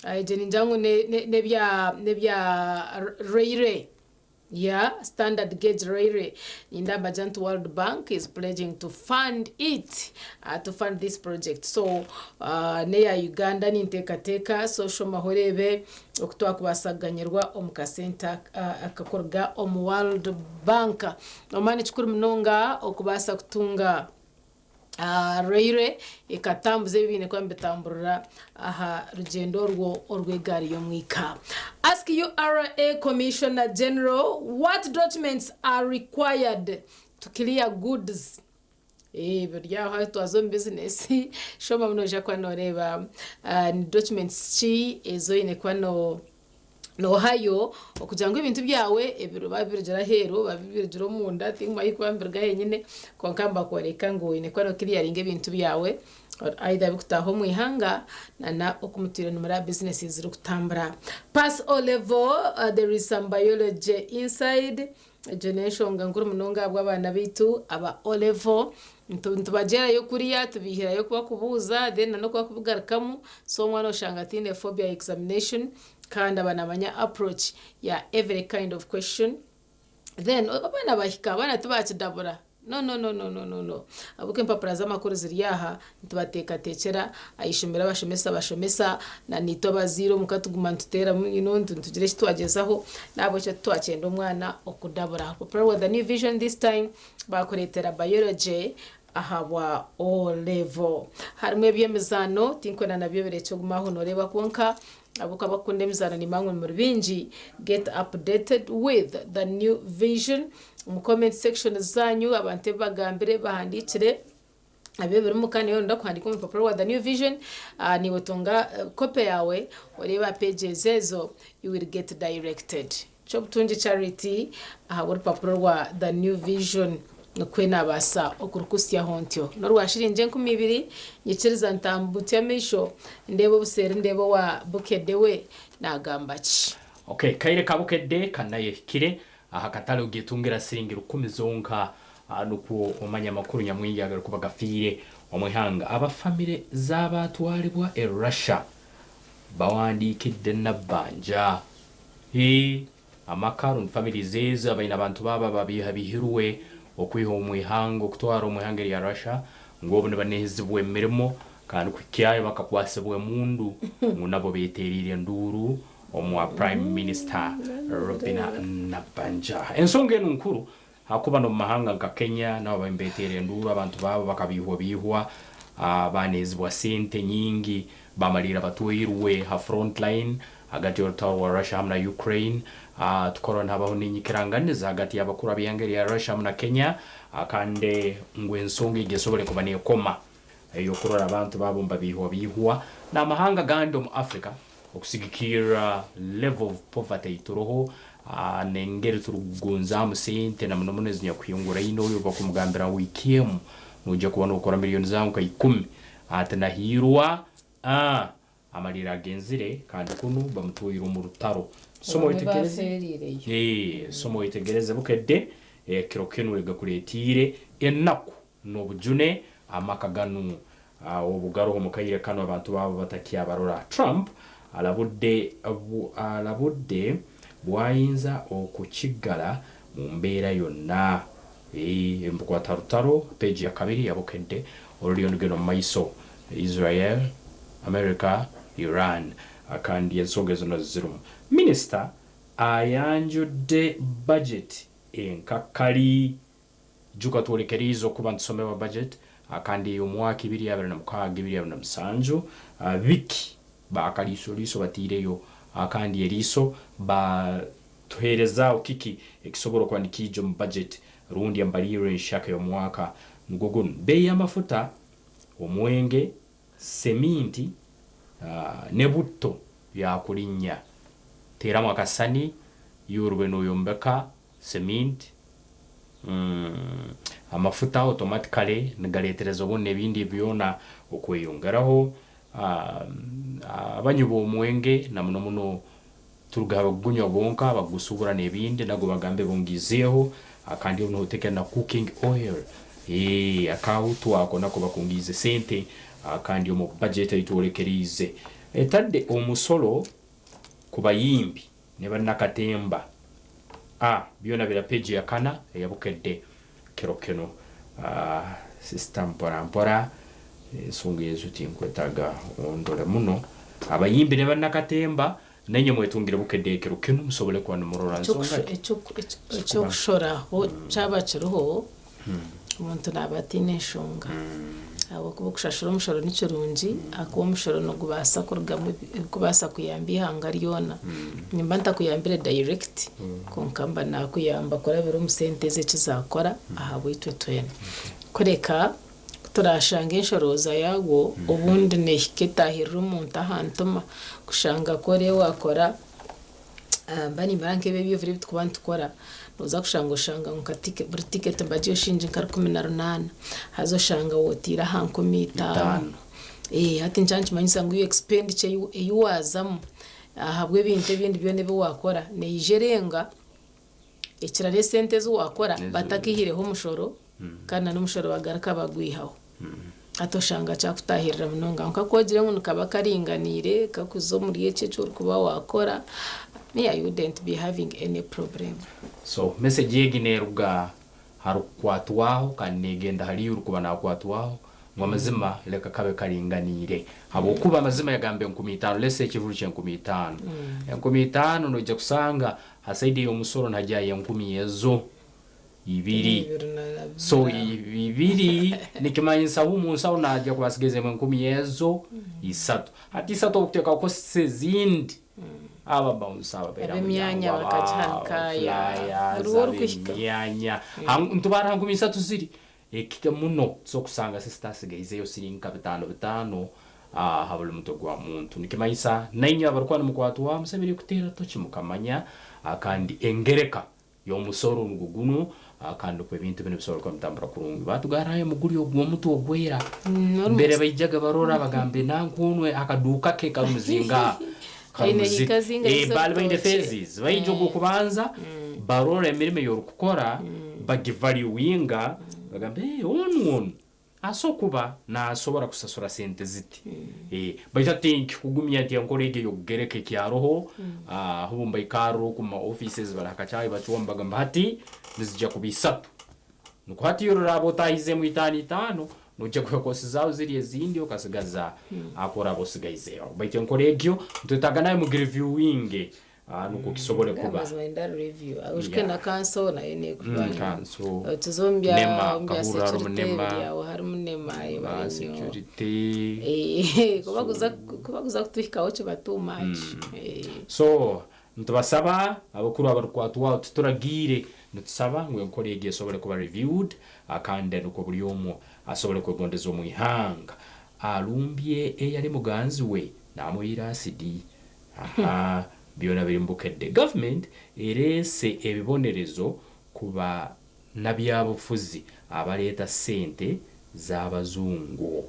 [SPEAKER 4] Egyo ningira ngu nebya nebya railway. Yeah, standard gauge railway. Ninda mbagira nti World Bank is pledging to fund it, to fund this project. So neya Uganda ninteekateeka, so shomaho oreebe Oku twakubaasa kuganyirwa omu kasente akakuruga omu World Bank. Omanya ni kikuru munonga okubaasa kutunga railway ekatambuza ebi biine kuba nibitamburira aha rugyendo orwo orw'egaari y'omwika. Ask URA Commissioner General what documents are required to clear goods. Biri aho hati twaza omu bizinesi shoma noija kuba nooreeba ni documents ki ezi oine kuba noohayo okugira ngu ebintu byawe ebiba birugire aheeru oba birugire omunda tinkumanya kuba nibiruga henyine kwonka nibakworeka ngu oine kuba nookiriyaringa ebintu byawe either birikutaaha omu ihanga nana oku mutwire nimuraba bizinesi zirikutambura. Pass O level there is some biology inside. Egyo n'enshonga nkuru munonga ahabw'abaana baitu aba O-level. Nitubagyerayo kuriya, tubaihirayo kubakubuuza then na n'okubakubigarukamu. So omwana oshanga ataine phobia ya examination kandi aba naamanya approach ya every kind of question. Then abaana bahika, abaana tibakidabura. No no no no no no no ahabw'okuba empapura z'amakuru ziri aha nitubateekateekyera aha ishomero abashomesa bashomesa na naitwe abazaire omuka tuguma nituteeramu you know nitugira eki twagyezaho n'ahabw'ekyo titwakyenda omwana okudabura. Orupapura rwa The New Vision this time baakureetera Biology ahabwa O level. Harimu eby'emizaano tinkwenda nabyo birekye ogume aho nooreeba kwonka Ahabw'okuba abakukunda emizaano nimanya ngu muri baingi, get updated with the new vision omu comment section zanyu abantu ebi bagambire bahandiikire ebi ebirimu kandi niiwe nooyenda kuhandiika omu rupapura rwa the new vision niiwe tunga copy yaawe oreebe aha pages ezo you will get directed. Ky'obutungi Charity ahabw'orupapura rwa The New Vision nikwo naabaasa okurukutsyaho ntyo. N'orwa shiringi 2000, nyikiriza ntambutsye amaisho ndeebe obuseeri ndeebe owa Bukedde we naagamba ki.
[SPEAKER 1] Ok, kaire ka Bukedde kanayehikire aha katare ogetungira siringi rukumi zonka nukwo omanye amakuru nyamwingi agarikuba gafiire omu ihanga. Aba famire z'abaatwaribwa e Russia bawandiikidde Nabbanja. Hii, amaka rundi families ezo abaine abantu baabo ababiihabihirwe okwiha omu ihanga okutwara omu ihanga erya Russia ngu obu nibanehizibwa emirimo kandi kuhikyayo bakakwasibwa emundu ngu nabo betereire enduuru omwa Prime Minister Robinah Nabbanja. Ensonga enu nkuru ahakuba n'omu mahanga nka Kenya nabo babaire nibeteera enduuru abantu baabo bakabiihwabiihwa baanezibwa sente nyingi bamariira batwairwe ha front line hagati y'orutaro rwa Russia hamu na Ukraine. Tukarora nihabaho n'enyikiranganiza hagati y'abakuru ab'ihanga erya Russia hamu na Kenya kandi ngu ensonga egi esobole kuba n'ekoma ey'okurora abantu baabo nibabiihwabiihwa n'amahanga agandi omu Africa okusigikirra level of poverty eituroho n'engeri turikugonzaamu sente na muno muno ezinyakuhinguraine oyo obu bakumugambira ngu wiiki emu noija kuba nokora miriyoni zaawe nka ikumi ati nahiirwa aah Amalire agenzire kandi kunu bamutwaire omu rutaro. Soma
[SPEAKER 4] Abamwe
[SPEAKER 1] oyetegereze.
[SPEAKER 4] baafeeriireyo.
[SPEAKER 1] Ee, soma oyetegereze Bukedde ekiro kinu egakuletiire enaku n'obujune amaka ganu obu garoho omu kaire kanu abantu baabo batakyabarora. Trump alabudde alabudde bwayinza okukigara mu mbeera yonna. Ee, ebimukwata ha rutaro, peegi yakabiri ya Bukedde oruliyo nirugenda omu maiso. Israel, America, Iran kandi ensonga ezo nazo zirimu. Minisita ayanjudde bajeti enkakkali. Ijuka tworekeriize okuba nitusomerwa budget kandi ey'omwaka 2026 2027 biki bakaliisoliiso batiireyo kandi eriiso batuheerezaaho kiki ekisobora okuba nikiija omu budget rundi embalirra enshaka ey'omwaka nugwo gunu. Beeyi y'amafuta, omwenge, seminti ne butto byakulinnya. Teeramu akasani iwe orube noyombeka seminti, amafuta automatically nigaleetereza obundi n'ebindi byona okweyongeraho. Abanywi b'omwenge na muno muno turuga ha bakugunywa bonka, bakugusuubura n'ebindi nago bagambe bongiizeeho kandi obu noteeka na cooking oil akahutwa ako nako bakungiize sente kandi omu budget ei twolekeriize etadde omusolo ku bayimbi ne bannakatemba. A Byona bira page ya kana eya Bukedde kiro kinu. Sister mpora mpora ensonga ezo tinkwetaga ondore muno. Abayimbi ne bannakatemba nainywe mwetungire Bukedde ekiro kinu musobole kuba nimurora nsonga ki.
[SPEAKER 4] Eky'okushoraho kyaba kiriho, omuntu naaba ataine nshonga ahabw'okuba okushashura omushoro ni kirungi ahakuba omushoro nigubaasa kurugamu ebirikubaasa kuyamba eihanga ryona. Nimba ntakuyambire direct kwonka mba naakuyamba kurabira omu sente ezi eki zaakora ahabwaitu twena. Kureka ku turaashange enshorooza yaagwo obundi neehika etaahirira omuntu aha ntima kushanga ku oriyo waakora Mba nimbara nk'ebi eby'ebiro ebi turikuba nitukora, nooza kushanga oshanga ngu nka buri tiketi nibagiha oshiringi nka 18 haza oshanga wooteire aha 50. Hati nikyo nikimanyisa ngu expenditure ei waazamu ahabw'ebintu ebindi byona ebi waakora neija erenga ekira n'esente ezi waakora batakaihireho omushoro kandi n'omushoro bagaruka bagwihaho. Hati oshanga kyakutaahirira munonga. Kwonka ku ogire ngu nikaba karinganiire kakuza omuri ekyo eki orikuba waakora, me I wouldn't be having any problem.
[SPEAKER 1] So message egi neruga harukukwatwaho kandi negenda hali orukuba nakwatwaho ngu amazima leka kabe karinganiire habwokuba amazima yagamba 5000 let's say ekivuru kyenkumi itano, 5000 noija kusanga ha side eyomusoro nihagyayo enkumi ezo. Ibiri. So ibiri nikimanyisa hu omunsaho naija kuba asigezemu enkumi ezo isatu. Hati isatu obu kuteekaho costs ezindi, aba bouncer ababeera aha
[SPEAKER 4] Ab'emyanya
[SPEAKER 1] muryango, aba
[SPEAKER 4] bakagihanika, ya,
[SPEAKER 1] flyers,
[SPEAKER 4] buri w'orikuhika.
[SPEAKER 1] ab'emyanya. Nitubarra ha nkumi isatu ziri. Ekike muno tusobora kusanga sister asigaizeyo siringi nka bitaano bitaano aha buri mutwe gwa muntu. Nikimanyisa nainywe abarikuba nimukwatwaho musemeriire kuteera toki mukamanya kandi engereka y'omusoro nugwo gunu, kandi nukwo ebintu binu bisobora kuba nibitambura kurungi. Baatugarrayo omuguli ogw'omuti ogwera. Mbere baijaga barora bagambe nanka onu akaduuka ke karumu zingaha? Karumu
[SPEAKER 4] Aine
[SPEAKER 1] ziti.
[SPEAKER 4] hika zingahi
[SPEAKER 1] Eh, baali baine
[SPEAKER 4] z'orutookye.
[SPEAKER 1] phases. Baija ogw'okubanza barora emirimo ey'orukukora, bagivaluinga, bagamba eh, onu onu Asokuba nasobora kusasura sente ziti. Baitu hati tinkikugumya nti enkora egi ey'okugereka ekyaroho, ahubu nibaikarra oku omu ma offices bali ha kacaayi bacwamu bagamba hati nizija kuba isatu. Nukwo hati iwe oraaba otaahizeemu itaano itaano, noija kuha costs zaawe ziri ezindi okasigaza aku oraaba osigaizeho. Baitu enkora egyo nitwetaaga nayo mugireviewinge nukwo kisobole kuba.
[SPEAKER 4] Amazima nda review ojuke na kanso nayo nekuba
[SPEAKER 1] Kanso,
[SPEAKER 4] tuze omu bya
[SPEAKER 1] nema,
[SPEAKER 4] omu bya
[SPEAKER 1] nkahurra harimu
[SPEAKER 4] security
[SPEAKER 1] nema,
[SPEAKER 4] biri aho harimu nema
[SPEAKER 1] ba
[SPEAKER 4] ebari nyo
[SPEAKER 1] security.
[SPEAKER 4] Kuba kuza kuba kuza kutuhikaho kiba too much.
[SPEAKER 1] So nitubasaba abakuru abarukukwatwaho tituragiire nitusaba ngu enkora egi esobole kuba reviewed kandi nukwo buri omu asobole kwegondeza omu ihanga. Alumbye eyali muganzi we namuhiira asidi. Aha byona biri mu Bukedde. Government ereese ebibonerezo ku banabyabufuzi abaleeta ssente z'abazungu.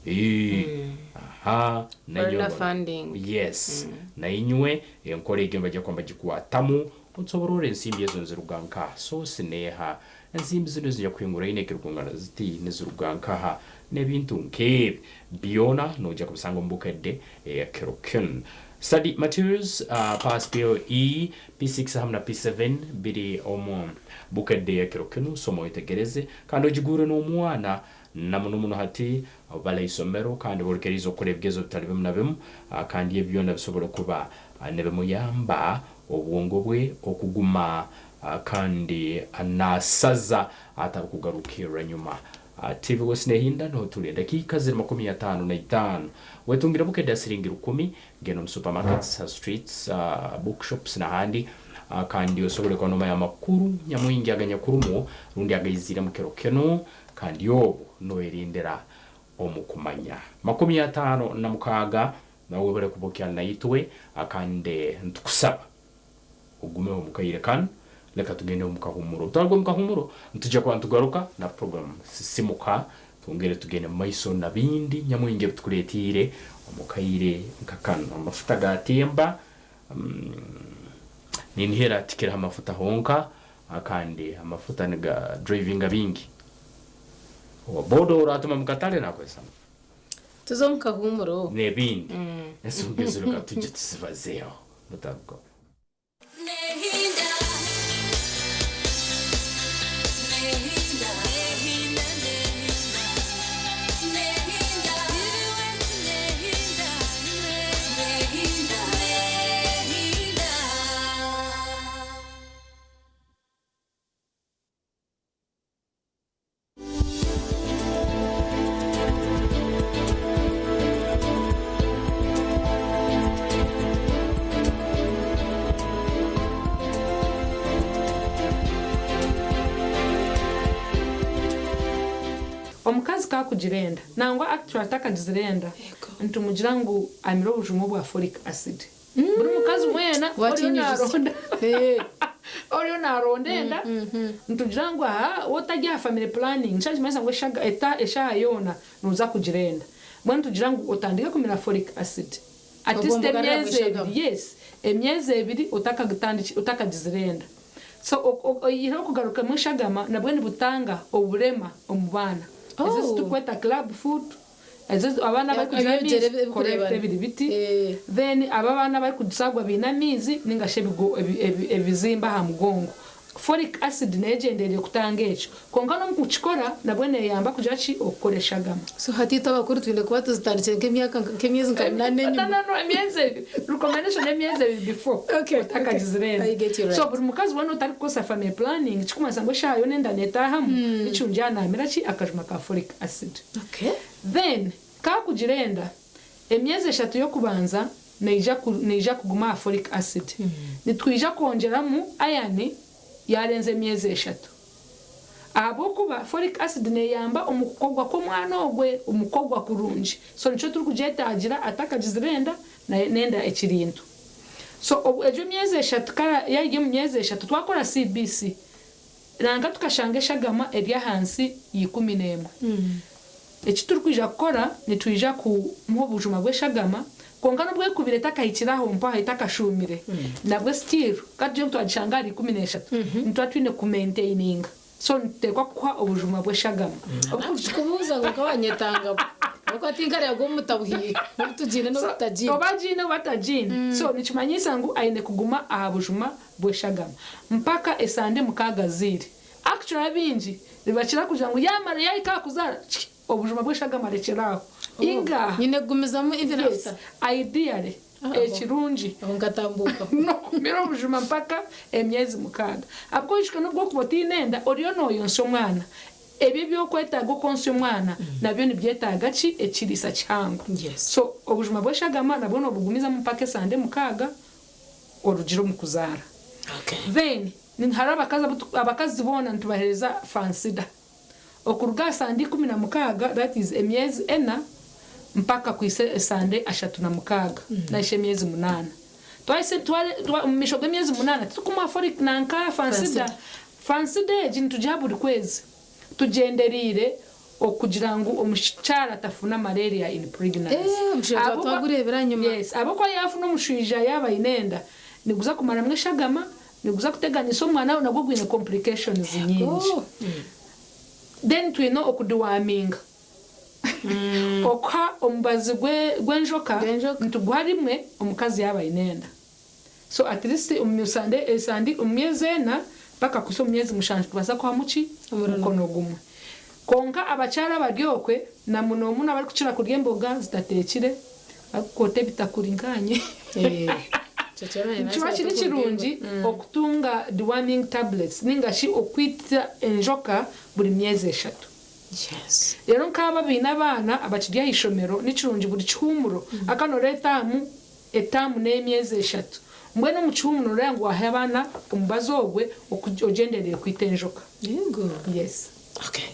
[SPEAKER 1] Eeh aha nainywe
[SPEAKER 4] Foreigner funding.
[SPEAKER 1] Yes nainywe enkora egyo nibaija kuba nibagikwatamu otusoborore ensimbi ezo niziruga nkaha, source neeha, ensimbi zinu ezinyakuhinguraine ekirikungana ziti niziruga nkaha n'ebintu nk'ebi byona noija kubisanga omu Bukedde eya kiro kinu. Study materials, Pass Bill E, P6 hamu na P7 biri omu Bukedde eya kiro kinu. Soma oyetegereze kandi ogiguure n'omwana na muno muno hati bali ha isomero kandi bolekeriize okukora ebigezo bitali bimu na bimu kandi ebi byona bisobole kuba nibimuyamba obwongo bwe okuguma kandi nasaza atarikugarukirra nyuma. TV West nehinda niho turi edakiika ziri 55. Wetungire Bukedde aha siringi rukumi, genda omu supermarkets, streets, bookshops n'ahandi kandi osobole kuba nomanya amakuru nyamwingi aganyakurumu rundi agaiziire omu kiro kinu kandi obwo noyerindira omu kumanya. 56 Nawe webare kuba okyali naitwe kandi nitukusaba ogumeho omu kaire kanu. Leka tugende omu kahumuro. Obu turaruga omu kahumuro, nitwija kuba nitugaruka na puroguramu Sisimuka, twongere tugende mu maiso na bindi nyamwingi ebi tukureetiire omu kaire nka kanu. Amafuta gaatemba, ninihira tikiri ha mafuta honka, kandi amafuta niga drivinga bingi. Owa boda oraatuma omu katare naakozesa amafuta.
[SPEAKER 4] Tuze omu kahuumuro.
[SPEAKER 1] N'ebindi. Ensonga ezo reka tugye tuzibazeeho. Mutarugaho.
[SPEAKER 16] Omukazi ku akugira enda, nangwa actually atakagizire enda, nitumugira ngu amire obujuma obwa folic acid. Buri mukazi weena oriyo naronda oriyo naronda enda nitugira ngu aha waaba otari aha family planning nikyo nikimanyisa ngu eshaaha yoona noza kugira enda. Mbwenu nitugira ngu otandike kumira folic acid at least emyezi ebiri, yes, emyezi ebiri otakagizire enda. So oyihireho okugarukamu eshagama nabwo nibutanga oburema omu baana. Ezo ezi turikweta club foot, ezo abaana abarikugira amaizi, correct, ebiri biti, then abo abaana abarikuzaarwa baine amaizi ninga shi ebizimba aha mugongo. Folic acid neegyendereire kutanga ekyo. Kwonka n'omu kukikora nabwo neeyamba kugira ki? Okukora eshagama.
[SPEAKER 4] So hati itwe abakuru twine kuba tuzitandikire nk'emyaka nk'emyezi nka munaana enyima.
[SPEAKER 16] No, no, emyezi ebiri. Recommendation n'emyezi ebiri before otakagizire enda.
[SPEAKER 4] I get you right.
[SPEAKER 16] So buri mukazi weena otarikukozesa family planning kirikumanyisa ngu eshaaha yoona enda neetaahamu, nikirungi yaaba naamira ki? Akajuma ka folic acid. Then kaakugira enda, emyezi 3 y'okubanza neija kuguma aha folic acid. Nitwija kwongyeramu iron yarenza emyezi 3. Ahabw'okuba folic acid neeyamba omu kukorwa kw'omwana ogwe, omu kukorwa kurungi. So nikyo turikugyetaagira atakagizire enda n'enda ekiri nto. So egyo emyezi 3 yaahika omu myezi 3 twakora CBC nanka tukashanga eshagama eri ahansi ya 11. Eki turikwija kukora nitwija kumuha obujuma bw'eshagama, kwonka n'obwekubire etakahikire aho mpaho etakashuumire nabwo still katugire ngu twagishanga ahari 13 nituba twine kumaintaininga. So nituteekwa kukuha obujuma bw'eshagama.
[SPEAKER 4] Kubuuza ngu nkawanyetanga ahabw'okuba tinkareba omutabuhiire n'obu tugiine n'obu tutagiine.
[SPEAKER 16] Oba agiine oba atagiine. So nikimanyisa ngu aine kuguma aha bujuma bw'eshagama mpaka esande 6 ziire. Actually abaingi nibakira kugira ngu yaamara yahika aha kuzaara obujuma bw'eshagama arekyera aho. Inga.
[SPEAKER 4] Nyine kugumizamu even
[SPEAKER 16] Yes,
[SPEAKER 4] after.
[SPEAKER 16] ideally ekirungi
[SPEAKER 4] nkatambuka
[SPEAKER 16] nokumira obujuma mpaka emyezi 6. Ahabw'okuba oijuke n'obwokuba otiine enda oriyo nooyonsa omwana. Ebyo ebyokwetaaga okwonsa omwana nabyo nibyetaaga ki? Ekiriisa kihango. So obujuma bw'eshagama nabwo noobugumizamu mpaka esande 6 orugire omu kuzaara. Then hariho abakazi boona nitubaheereza Fansidar. Okuruga aha sande 16, that is emyezi 4, mpaka kuhisa esande 36, narishi emyezi 8. Omu maisho g'emyezi 8 titurikumuha folic nanka Fansidar. Fansidar egi nitugiha buri kwezi tugyendereire okugira ngu omukyara atafuna malaria in pregnancy.
[SPEAKER 4] Omushaija twagureebera nyuma.
[SPEAKER 16] Yes, ahabw'okuba yaafuna omushwija yaaba aine enda niguza kumaramu eshagama, niguza kuteganisa omwana we, nagwo gwine complications nyingi. Then twine okudeworminga. Okuha omubazi gw'enjoka nituguha rimwe omukazi yaaba aine enda. So at least omu myezi 4 mpaka kuhisa omu myezi 7 nitubaasa kuhamu ki? Omukono gumwe. Kwonka abakyara abari okwe na muno muno abarikukira kurya emboga zitateekire, barikukoota ebitakuri nkanye. Nikiba kiri kirungi okutunga deworming tablets ninga shi okwita enjoka buri myezi eshatu. Reero nk'abo abaine abaana abakiri aha ishomero ni kirungi buri kihuumuro akanora etaamu, etaamu n'ey'emyezi eshatu. Mbwenu omu kihuumuro noreeba ngu waaha abaana omubazi ogwe ogyendereire kwita enjoka. Yes.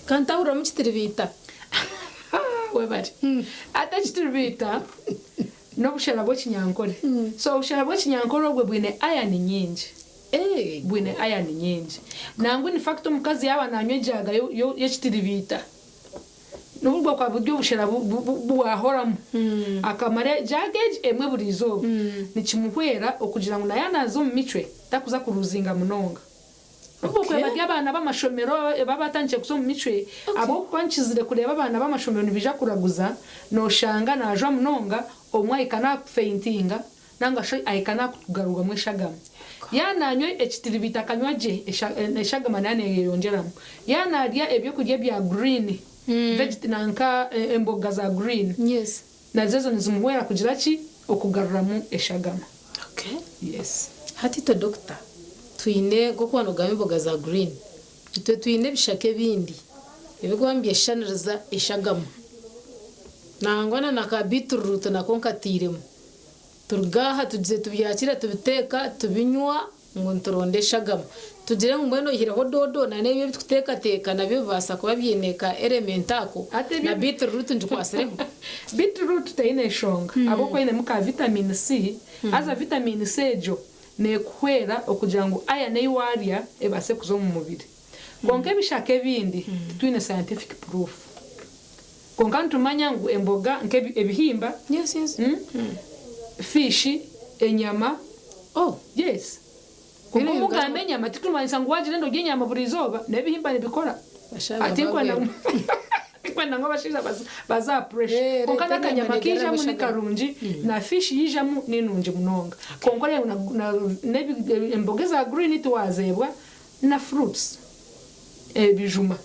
[SPEAKER 4] Kantahuriramu kitiribiita.
[SPEAKER 16] Webare. Hati ekitiribiita n'obushera bw'ekinyankore. So obushera bw'ekinyankore obwe bwine iron nyingi. Bwine iron nyingi. Nangwa in fact omukazi yaaba nanywa ejaaga y'ekitiribiita, n'obu bwakuba buri obushera bu waahoramu, akamara ejaaga egi emwe buri izooba, nikimuhwera okugira ngu na yaaba naaza omu micwe takuza kuruzinga munonga. N'obu bokuba bari abaana b'amashomero aba abatandikire kuza omu micwe, ahabw'okuba nkizire kureeba abaana b'amashomero nibaija kuraguza, noshanga najwa munonga, obumwe ahika nakufeintinga nanga shi ahika nakugarurwamu eshagama. Yaaba nanywa ekitiribiita akanywa gye, eshagama nayo neyeyongyeramu. Yaaba narya ebyokurya ebya green, vegit nanka emboga za green, nazo ezo nizimuhwera kugira ki? Okugaruramu eshagama. Yes.
[SPEAKER 4] Hati itwe doctor twine nk'oku wanogamba emboga za green, itwe twine ebishaka ebindi ebirikuba nibyeshushaniriza eshagama. Nangwa na na ka beetroot nako nkatairemu. Turuga aha tugize tubyakira tubiteeka tubinywa ngu nituronda eshagama. Tugire ngu mbwenu oihireho doodo na n'ebyo ebi turikuteekateeka nabyo bibaasa kuba biine ka element ako na beetroot ngikwatsireho?
[SPEAKER 16] Beetroot teine nshonga ahabw'okuba einemu ka vitamin C, haza vitamin C egyo neekuhwera okugira ngu iron ei waarya ebaase kuza omu mubiri. Kwonka ebishaka ebindi titwine scientific proof. Kwonka nitumanya ngu emboga nk'ebihimba, fish, enyama, yes. Kwonka obu ogamba enyama tikikumanyisa ngu wagira enda orye enyama buri izooba, n'ebihimba nibikora. Tinkwenda ngu abashaija baze aha pressure. Kwonka n'akanyama kaijamu ni karungi, na fish yaijamu ni nungi munonga. Kwonka oreeba ngu emboga eza green tiwazeebwa na fruits, ebijuma.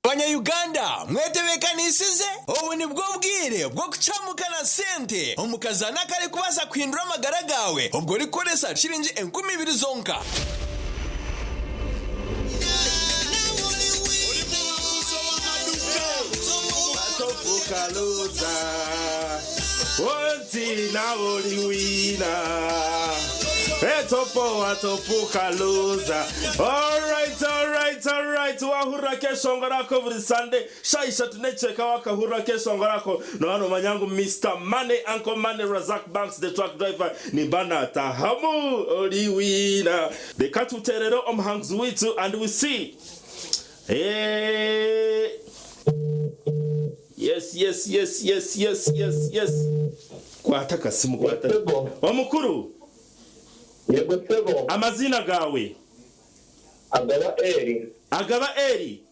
[SPEAKER 5] Banya-Uganda mwetebeekanisize? Obu nibwo bwire bw'okucamuka na sente omu kazaano akarikubaasa kuhindura amagara gaawe obwo orikukoresa shiringi 2000 zonka.
[SPEAKER 6] Wahurira akeshongoro ako buri Sunday shaaha ishatu n'ekicweka wakahurira akeshongoro ako nooba noomanya ngu Mister Money, Uncle Money, Razak Banks the truck driver nimba naatahamu ori winner. Reka tuteerere omuhanguzi waitu and we see. Eeh Yes yes yes yes yes yes yes Kwata akasimu kwata. Omukuru.
[SPEAKER 7] Yego sebo.
[SPEAKER 6] Amaziina gaawe?
[SPEAKER 7] Agaba Eli.
[SPEAKER 6] Agaba Eli?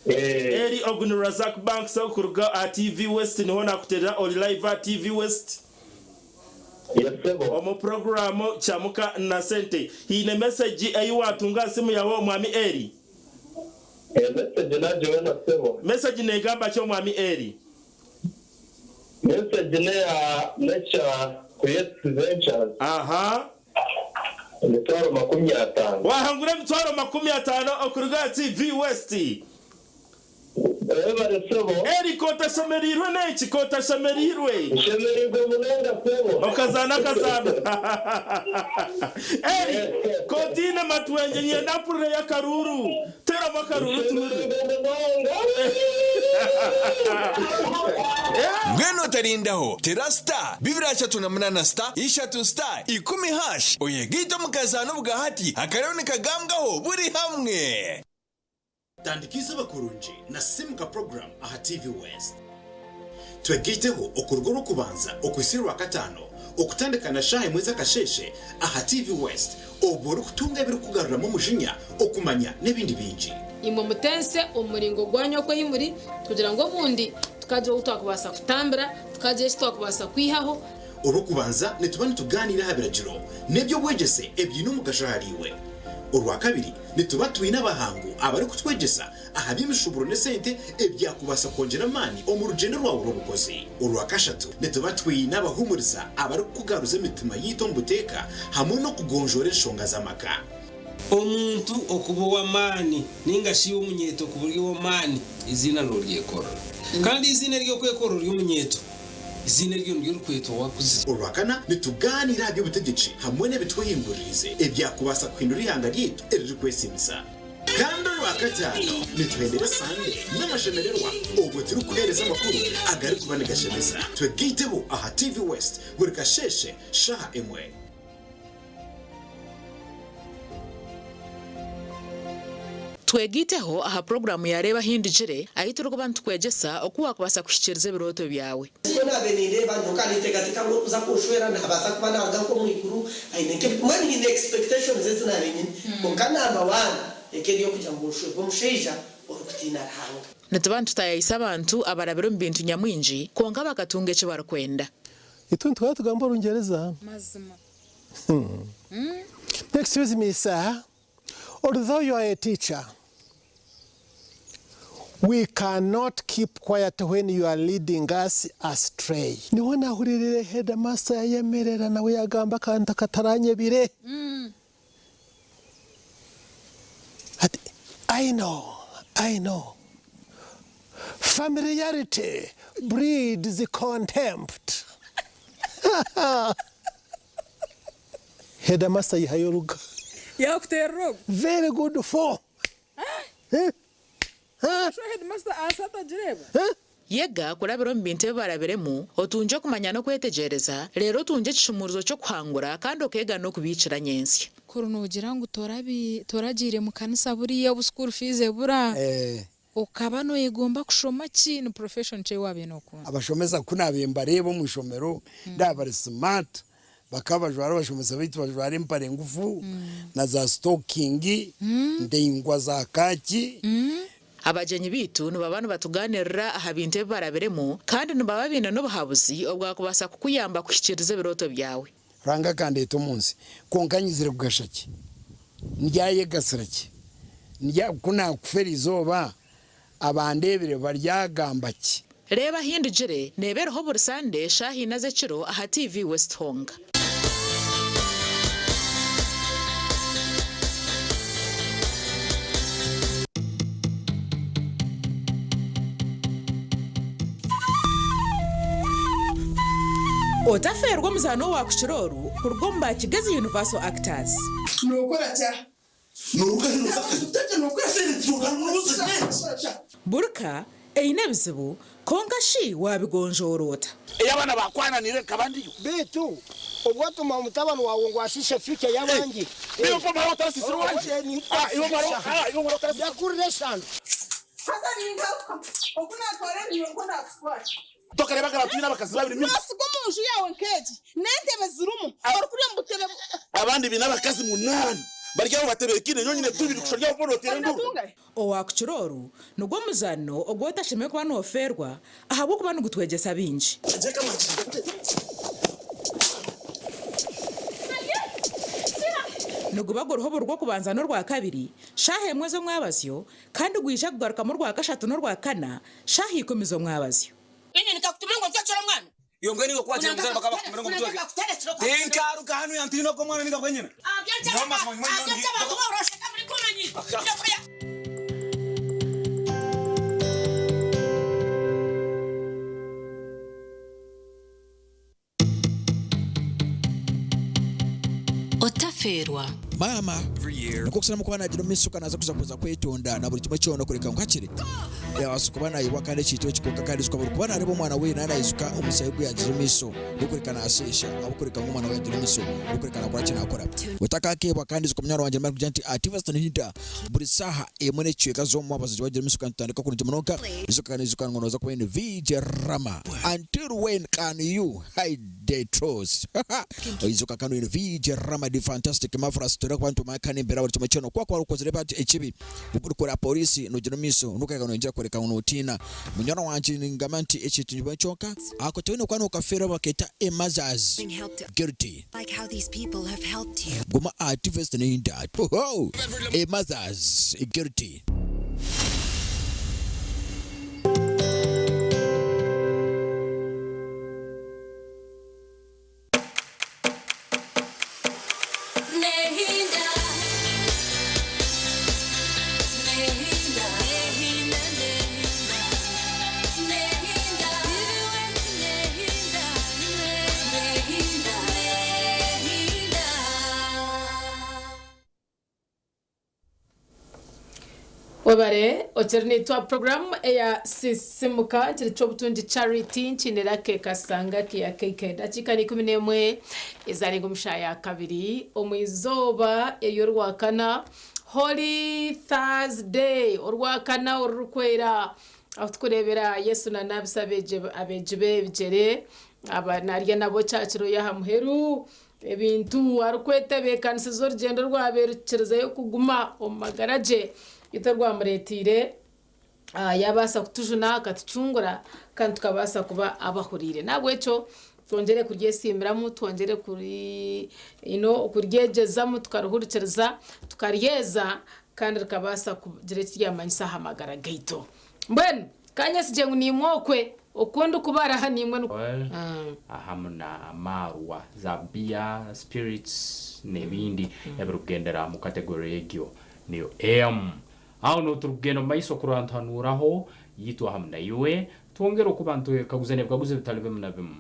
[SPEAKER 7] Eeh.
[SPEAKER 6] Eli ogu ni Razak Banks okuruga aha TV West niho nakuterera ori live aha TV West.
[SPEAKER 7] Yes sebo.
[SPEAKER 6] Omu puroguraamu Kyamuka na Sente. Haine mesegi ei waatunga aha simu yaawe Omwami Eli?
[SPEAKER 7] Eyo mesegi nagiboona sebo.
[SPEAKER 6] Mesegi neegamba ki Omwami Eli?
[SPEAKER 7] Mesegi neya Nature Creates Ventures.
[SPEAKER 6] Aha.
[SPEAKER 7] Emitwaro 50.
[SPEAKER 6] Waahangura emitwaro 50 okuruga aha TV West.
[SPEAKER 7] Webare sebo.
[SPEAKER 6] Eli k'otashemereirwe n'eki? K'otashemereirwe?
[SPEAKER 7] Nshemereirwe munonga sebo.
[SPEAKER 6] Okazaana akazaano. Eli, k'otaine matwengye niinyenda mpurireyo akaruuru. Teeramu akaruuru tuhurire.
[SPEAKER 7] Nshemereirwe munonga.
[SPEAKER 5] Mbwenu otarindaho, tera star 238 star ishatu star ikumi hash oyegaite omu kazaano obwahati akariho nikagambwaho buri hamwe.
[SPEAKER 17] Tandika eizooba kurungi na Simuka Program aha TV West. Twegaiteho okuruga Orwokubanza okuhitsya Orwakataano okutandika na shaaha emwe z'akasheeshe aha TV West obwo orikutunga ebirikukugaruramu omujinya, okumanya n'ebindi bingi.
[SPEAKER 4] Imwe mutense omu muringo gwanyu oku ei muri, kugira ngu obundi tukagira ou twakubaasa kutambira, tukagira eki twakubaasa kwihaho.
[SPEAKER 17] Orwokubanza nituba nitugaaniira aha biragiro n'eby'obwegyese ebiine omugasho ahariiwe. Orwakabiri nituba twine abahangu abarikutwegyesa aha by'emishuuburo n'esente ebyakubaasa kwongyera amaani omu rugyendo rwawe rw'obukozi. Orwakashatu nituba twine abahuumuriza abarikukugaruza emitima yaitu omu buteeka hamwe n'okugonjoora enshonga z'amaka.
[SPEAKER 18] Omuntu okuba ow'amaani nainga shi omunyeeto kuba ori ow'amaani, eiziina nooryekorera. Kandi eiziina ery'okwekorera ori omunyeeto, eiziina eryo niryo orikwetwa waakuzire.
[SPEAKER 17] Orwakana, nitugaaniira aha by'obutegyeki hamwe n'ebitwehinguririize ebyakubaasa kuhindura eihanga ryaitu eririkwesiimisa. Kandi Orwakataano, nituhendera Sande n'amashemererwa obwo turikuheereza amakuru agarikuba nigashemeza. Twegaiteho aha TV West buri kasheeshe shaaha emwe.
[SPEAKER 8] Twegaiteho aha puroguraamu ya Reeba Ahindugire, ahu turikuba nitukwegyesa oku waakubaasa kuhikiiriza ebirooto byawe.
[SPEAKER 19] Nikwo naabaire nindeeba, nyowe nkaba ninteekateeka ngu orikuza kunshwera naabaasa kuba naaruga nk'omu iguru, aine nk'ebi, mbwenu haine expectations ezi naabaire nyine. Kwonka number one eka eri ey'okugira ngu nshwerwe omushaija orikutiina Ruhanga.
[SPEAKER 8] Nituba nitutaayaayisa abantu abarabire omu bintu nyamwingi kwonka bakatunga eki barikwenda.
[SPEAKER 20] Itwe nituhora tugamba Orungyereza.
[SPEAKER 21] Mazima.
[SPEAKER 20] Excuse me sir, although you are a teacher, we cannot keep quiet when you are leading us astray. Niho nahuririire headmaster yayemerera nawe yagamba akantu akataranyebire. Ati, I know, I know. Familiarity breeds contempt. Headmaster yihayo oruga.
[SPEAKER 21] Yakuterera ogu.
[SPEAKER 20] Very good for.
[SPEAKER 21] Sho headmaster ahansi atagireeba.
[SPEAKER 8] Yega kurabira omu bintu ebi barabiremu, otungye okumanya n'okwetegyereza, reero otungye ekishumuurizo ky'okuhangura kandi okeega n'okubiikira nyentsya.
[SPEAKER 21] Kuri noogira ngu toragiire mu kanisa buriya obu school fees ebura, okaba noyegomba kushoma ki? Ni profession ki ei waabaire nookunda?
[SPEAKER 22] Abashomesa ku naabaire mbareeba omu ishomero ndaaba bari smart, bakaba bajwara abashomesa baitu bajwara empare ngufu na za sitokingi ndaingwa za kaaki.
[SPEAKER 8] Abagyenyi baitu nibaba nibatugaaniirira aha bintu ebi barabiremu kandi nibaba baine n'obuhabuzi obwakubaasa kukuyamba kuhikiiriza ebirooto byawe.
[SPEAKER 22] Ruhanga akandeeta omu nsi, kwonka nyizire kugasha ki? Ndyayegasira ki? Ndya, ku naakufa eri izooba, abandeebire baryagamba ki?
[SPEAKER 8] Reeba Ahindugire neeba eriho buri Sande shaaha ina z'ekiro aha TV West Honga. Otafeerwa omuzaano owaakukira oru kuruga omu ba Kigezi Universal Actors.
[SPEAKER 11] Nookora kya?
[SPEAKER 8] Buri ka eine ebizibu, kwonka shi waabigonjoora ota?
[SPEAKER 9] Ei abaana baakwananiire nkaba ndiyo.
[SPEAKER 10] Beitu obwo otuma mutabani waawe ngu ashiishe future y'abandi. Yakurira eshano.
[SPEAKER 11] Haza ningaruka oku naatwara ebinywa nikwo naakutwara.
[SPEAKER 9] Tokareebaga abantu baine abakazi babiri nyuma.
[SPEAKER 11] Noosiga omu nju yaawe nk'egi n'entebe zirimu, orikurya omu butebe.
[SPEAKER 9] Abandi baine abakazi munaana bari aho batebeekaine, nyowe nyine tubiri kushusha ori aho nooteera enduuru.
[SPEAKER 8] Owaakukira oru nigwo muzaano ogu otashemereire kuba noofeerwa ahabw'okuba nigutwegyesa bingi. Niguba guriho buri Rwokubanza n'Orwakabiri shaaha emwe z'omwabazyo kandi gwija kugarukamu Orwakashatu n'Orwakana shaaha ikumi z'omwabazyo.
[SPEAKER 12] Inye nikakutuma ngu ntwekere omwana.
[SPEAKER 13] Iwe mbwenu iwe ku wagira omuzaire bakaba bakutumire ngu omutweke. Tinkaruga hanu yantiina ogwo omwana ninga bwenyine. Nyowe mazima nyowe nyowe ndi.
[SPEAKER 14] Otafeerwa.
[SPEAKER 15] Maama nikwo kusalamu kuba nagira omu maisho kandi naza kuza kuza kwetonda na buri kimwe kyona kureka ngu hakiri yabaasa kuba nayebwa kandi ekintu eki kwonka kandi ijuka buri kuba nareeba omwana we nanayijuka omushaija ogu yagize omu maisho n'okureka nasheesha ahabw'okureka ngu omwana we yagira omu maisho n'okureka nakora ki nakora. Otakakeebwa kandi ijuka munywani wangye nimara kugira nti ati Western Hinda buri saaha emwe n'ekicweka z'omu mwabazyo wagira omu maisho kandi tutandika kurungi munonga ijuka kandi ijuka ngu noza kuba oine VJ Rama until when can you hide the truth. Oijuka kanu ino VJ Rama the fantastic marvelous turi kuba nitumanya kandi embeera buri kimwe kyona okuba kwari okozire bati ekibi orikora polisi nogira omu maisho nokureka noyongyera kworeka ngu notiina munywani wangye ningamba nti ekintu nikimwe kyonka ako toine kuba nokafeera baketa a mothers guilty
[SPEAKER 14] Like how these people have helped you.
[SPEAKER 15] guma aha TV neyinda oho a mothers guilty.
[SPEAKER 4] Webare okiri naitwe puroguramu eya Sisimuka kiri ky'obutungi Charity Nkinira Kekasanga keya KK dakiika ni 11 ezarenga omu shaaha ya kabiri omu izooba ery'orwakana Holy Thursday orwakana orurikwera ahu turikureebera Yesu nanaabisa abeegi be ebigyere aba narya nabo kyakiro y'aha muheru Ebintu arikwetebeekanisiza orugyendo orwabeerukirizeyo kuguma omu magara gye, itwe orwamureeteire yaabaasa kutujuna akatucungura kandi tukabaasa kuba abahuriire. N'ahabw'ekyo twongyere kuryesiimiramu, twongyere kuri you know, kuryegyezamu tukarihurikiriza, tukaryeza kandi rikabaasa kugira eki ryamanyisa aha magara gaitu. Mbwenu ka nyesigye ngu naimwe okwe oku ndikubaraha naimwe nikwo.
[SPEAKER 1] Oil ahamu na amaarwa za beer, spirits n'ebindi ebirikugendera mu category egyo niyo M. Aho niho turikugenda omu maiso kurora nituhanuuraho itwe ahamu naiwe twongere okuba nitwekaguzana ebikaguzo ebitari bimu na bimu.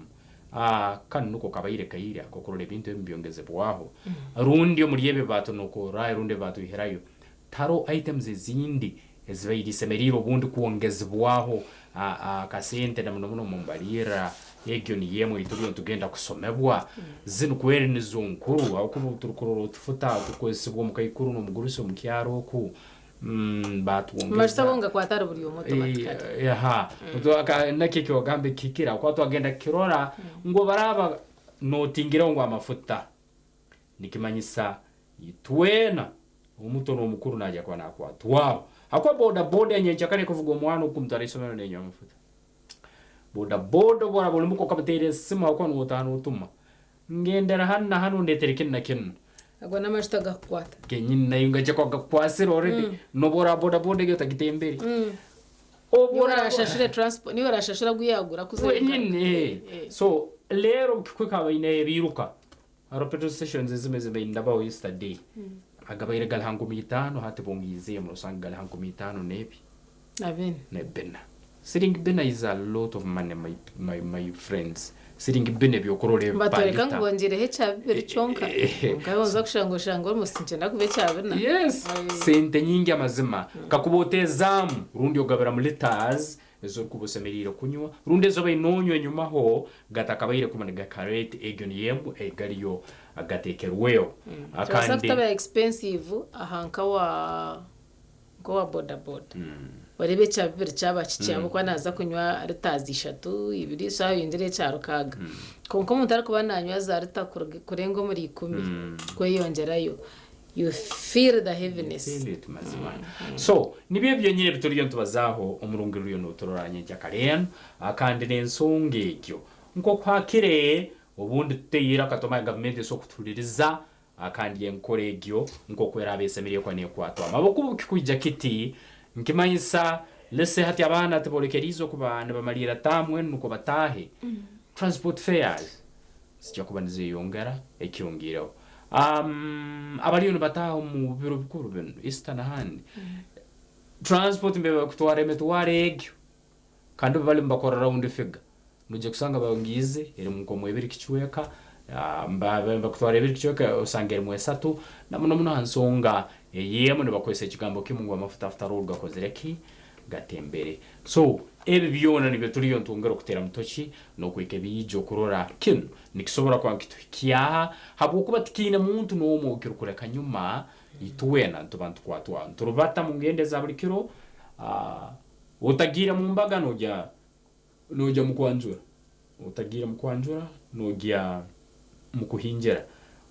[SPEAKER 1] Kanu niko kabaire kaire ak'okurora ebintu ebi nibyongezebwaho rundi omuri ebi baatunokorayo rundi ebi baatwihirayo Tihariho items ezindi ezibaire isemeriire obundi kwongezibwaho akasente na muno muno omu mbalirira egyo niyo emwe ei turiyo nitugenda kusomebwa. Zinu kweri nizo nkuru ahabw'okuba obu turikurora otufuta oturukukozesibwa omu kaikuru n'omugurusi omu kyaro oku
[SPEAKER 4] Amajuta
[SPEAKER 1] batwongeza.
[SPEAKER 4] go nigakwata ahari buri omwe automatically.
[SPEAKER 1] Aha, nakyo eki wagamba kihikire ahabw'okuba twagenda kukirora ngu obu baraaba notingireho ngu amafuta nikimanyisa itwena omuto n'omukuru naija kuba nakwatwaho. Ahakuba boda boda enyenkyakare ekuvuga omwana oku kumutwara isomero nenywa amafuta. Boda boda obu oraba ori muka okamuteera esimu ahakuba niwe otaaha notuma ngendera hanu na hanu ondeetere kinu na kinu.
[SPEAKER 4] Ago n'amajuta gakukwata.
[SPEAKER 1] Kenyini nayo ngaija kuba gakukwasire already n'obu oraba boda boda egyo otagitembere. Obu
[SPEAKER 4] Niwe
[SPEAKER 1] oraba
[SPEAKER 4] orashashure transport, niwe orashashura agu yagura kuza
[SPEAKER 1] Wenyini so reero kikuhika baine ebiiruka Hariho petrol stations ezimwe ezibaire nindabaho yesterday agabaire gari ha 5000 hati bongiizeemu nosanga gari ha 5000 n'ebi
[SPEAKER 4] Na bina.
[SPEAKER 1] na bina. Siringi bina is a lot of money my, my, my friends. Siringi bina ebyokurora ebi per
[SPEAKER 4] Nibatworeka ngu
[SPEAKER 1] litre.
[SPEAKER 4] bongyireho ekya bibiri kyonka. Kwonka waza kushanga oshanga almost nikyenda kuba ekya bina.
[SPEAKER 1] Yes, sente nyingi amazima. Kakuba oteezaamu rundi ogabira mu litres ezi orikuba osemeriire kunywa rundi ezi obaire nonywa enyimaho gatakabaire kuba nigaka rate egyo niyo emwe egariyo gatekerweho.
[SPEAKER 4] Nikibaasa
[SPEAKER 1] Kandi
[SPEAKER 4] kutaba expensive aha nka nkowa boda boda oreebe ekya bibiri kyaba kikye ahabw'okuba naaza kunywa litres ishatu ibiri eshaaha oyongyere ekya rukaaga kwonka omuntu arikuba nanywa za lita kurenga omuri ikumi kweyongyerayo You feel the heaviness.
[SPEAKER 1] Feel it mazima. So nibyo ebyo nyine ebituriyo nitubazaaho omurungi ruriyo noturora nyenkyakare enu kandi n'ensonga egyo nk'oku hakire obundi tuteire akatoma gavumenti esobora kutuhuliriza kandi enkora egyo nk'oku eraaba esemeriire kuba nekwatwa amaboko obu kikwija kiti nkimanyisa lese hati abaana tibolekeriize okuba nibamaliira taamu enu nukwo bataahe transport fares Ziija kuba nizeyongera ekyongiireho. Abariyo nibataaha omu biro bikuru binu, Easter n'ahandi, transport mbere barikutwara emitwaro egyo kandi bo barimu nibakora round figure, noija kushanga bayongiize erimu nk'omu ebiri kicweka, Bakutwara ebiri kicweka osanga erimu esatu na muno muno aha nsonga ey'emu nibakozesa ekigambo kimu ngu amafuta after all gakozire ki? Gatembere. So ebi byona nibyo turiyo nitwongera okutera mutoki n'okwekebiija okurora kinu nikisobora kuba nikituhikyaha habwokuba tikiine muntu n'omu okirukureka nyuma itwena nituba nitukwatwaho niturubata mu ngendo eza buli kiro otagiire mu mbaga nogya nogya mu kwanjura otagiire mu kwanjura nogya mu kuhingira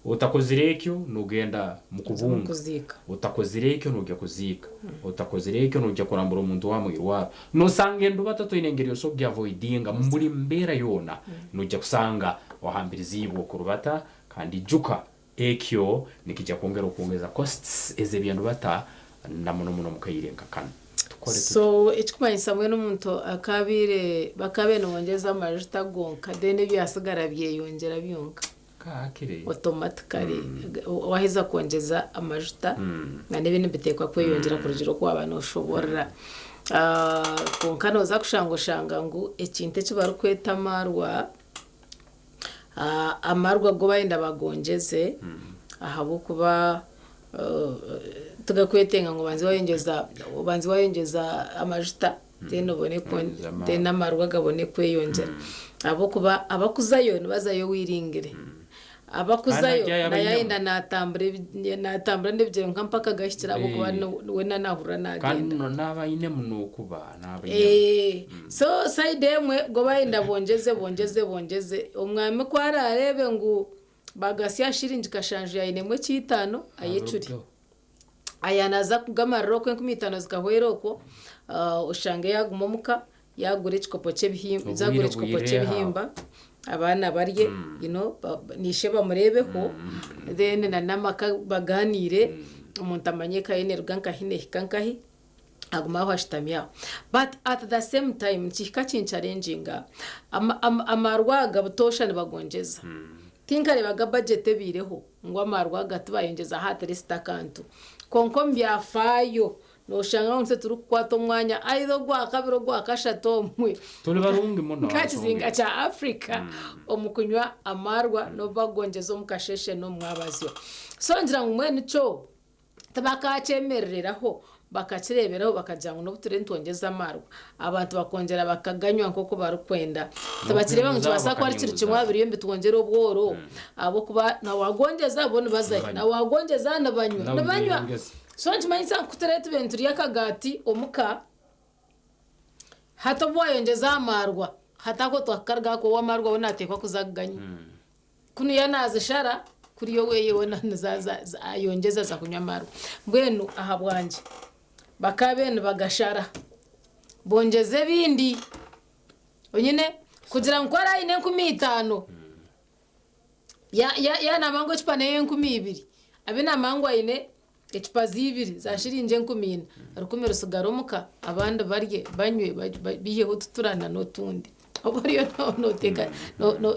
[SPEAKER 1] otakozire ekyo nogenda mu kubunga
[SPEAKER 4] Kuziika.
[SPEAKER 1] Otakozire ekyo nogya kuziika otakozire ekyo nogya kurambura omuntu wa mwirwaro nosanga endubata toine engeri osobola kugiavoidinga mu buli mbeera yoona nogya kusanga ohambiriziibwe okurubata kandi ijuka ekyo nikija kwongera okwongeza costs ez'ebyendubata na muno muno omu kaire nka kanu. Tukore tuti.
[SPEAKER 4] So ekikumanyisa mbwenu omuntu akabaire bakabaire nibongyeza amajuta gonka then ebyasigara byeyongyera byonka
[SPEAKER 1] Kakire.
[SPEAKER 4] Automatically waheza kwongyeza amajuta na n'ebindi nibiteekwa kweyongyera kurugiirira oku waaba noshoboorora. Kwonka nooza kushanga oshanga ngu ekintu eki barikweta amaarwa, Amaarwa go bayenda bagongyeze ahabw'okuba tigakwetenga ngu obanze wayongyeza obanze wayongyeza amajuta then obone then amaarwa gabone kweyongyera ahabw'okuba abakuzayo nibazayo wiringire abakuzayo naye ayenda natambura natambura n'ebigyere nka mpaka gahikire ahabw'okuba we nahurira nagenda.
[SPEAKER 1] Kandi naaba ainemu n'okuba naaba ainemu.
[SPEAKER 4] So sayidi emwe bo bayenda bongyeze bongyeze bongyeze omwami ku araareebe ngu bagasya shiringi kashanju yainemu eky'eitaano ayecure. Aya naaza kugamarira okwo enkumi itaano zikahwera okwo oshange yaaguma omuka yaagura ekikopo ky'ebihimba zaagura
[SPEAKER 1] Obwire
[SPEAKER 4] ekikopo
[SPEAKER 1] bwire
[SPEAKER 4] ky'ebihimba abaana barye you know na ishe bamureebeho then na n'amaka bagaaniire omuntu amanye eka ye neeruga nkahi neehika nkahi agume aho ashutami aho. But at the same time nikihika kinchallenginga amaarwa aga butoosha nibagongyeza. Tinkareebaga budget ebaireho ngu amaarwa aga tibayongyezaho at least akantu. Kwonka omu byafaayo Noshanga ngu nitwe turikukwata omwanya either ogwakabiri ogwakashatu omwe
[SPEAKER 1] Turi barungi muno
[SPEAKER 4] nka
[SPEAKER 1] aha
[SPEAKER 4] kizinga
[SPEAKER 1] nsonga
[SPEAKER 4] kya Africa omu kunywa amaarwa n'obu bakugongyeza omu kasheeshe n'omu mwabazyo. So ngira ngu mbwenu kyo tibakakyemerereraho bakakireeberaho bakagira ngu n'obu turiyo nitwongyeza amaarwa abantu bakongyera bakaganywa nk'oku barikwenda. Tibakireeba ngu
[SPEAKER 1] N'okuhinguzaho
[SPEAKER 4] nikibaasa kuba ari kiri kimwe
[SPEAKER 1] bakahinguzaho.
[SPEAKER 4] aha biriyo nibitwongyera obworo ahabw'okuba na waagongyeza bo nibazayo
[SPEAKER 1] Nibanywa.
[SPEAKER 4] na waagongyeza nibanywa
[SPEAKER 1] Nabo
[SPEAKER 4] nibanywa.
[SPEAKER 1] nibeyongeza.
[SPEAKER 4] So nikimanyisa ngu ku turaabe tube niturya akagaati omuka, hati obu waayongyeza aha maarwa, hati ako twakakarugaho aku ow'amaarwa we naateekwa kuza kuganywa. Kunu yaaba naazishara, kuriya oweeye we ayongyeza aza kunywa amaarwa. Mbwenu ahabwangye bakaabaire nibagashara, bongyeze ebindi onyine kugira ngu ku araabe aine 5000, Yaaba naamanya ngu ecupa n'ey'enkumi ibiri, abe naamanya ngu aine ecupa z'ibiri za shiringi 4,000, rukumi rutsigare omuka abandi barye, banywe, baiheho otuturana n'otundi. Oba oriyo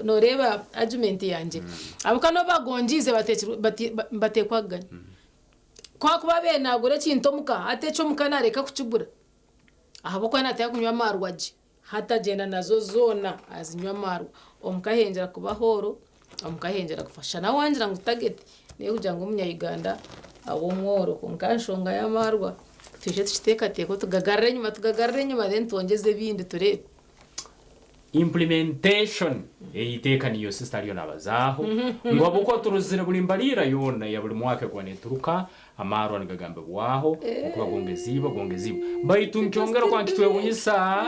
[SPEAKER 4] nooreeba argument yangye? Ahabw'okuba n'obu bagongiize nibateekwa kuganywa. Ku arikuba abaire naagura ekintu omuka, hati eky'omuka naareka kukigura ahabw'okuba naateekwa kunywa amaarwa gye. Hati agyenda nazo zoona azinywa amaarwa. Omuka ahengyera kuba hooro, omuka ahengyera kufa. Shana wangira ngu target n'ey'okugira ngu omunya-Uganda abe omworo kwonka aha nshonga y'amaarwa twije tukiteekateekeho tugagarure enyima tugagarure enyima then twongyeze ebindi tureebe.
[SPEAKER 1] Implementation eiteeka niyo sister ariyo nabazaaho ngu habwokuba turozire buri mbariira yoona eya buri mwaka ekuba neturuka Amaarwa nigagambibwaho okuba gongeziibwe, gongeziibwe. Baitu nikyongera okuba nikitwewunyisa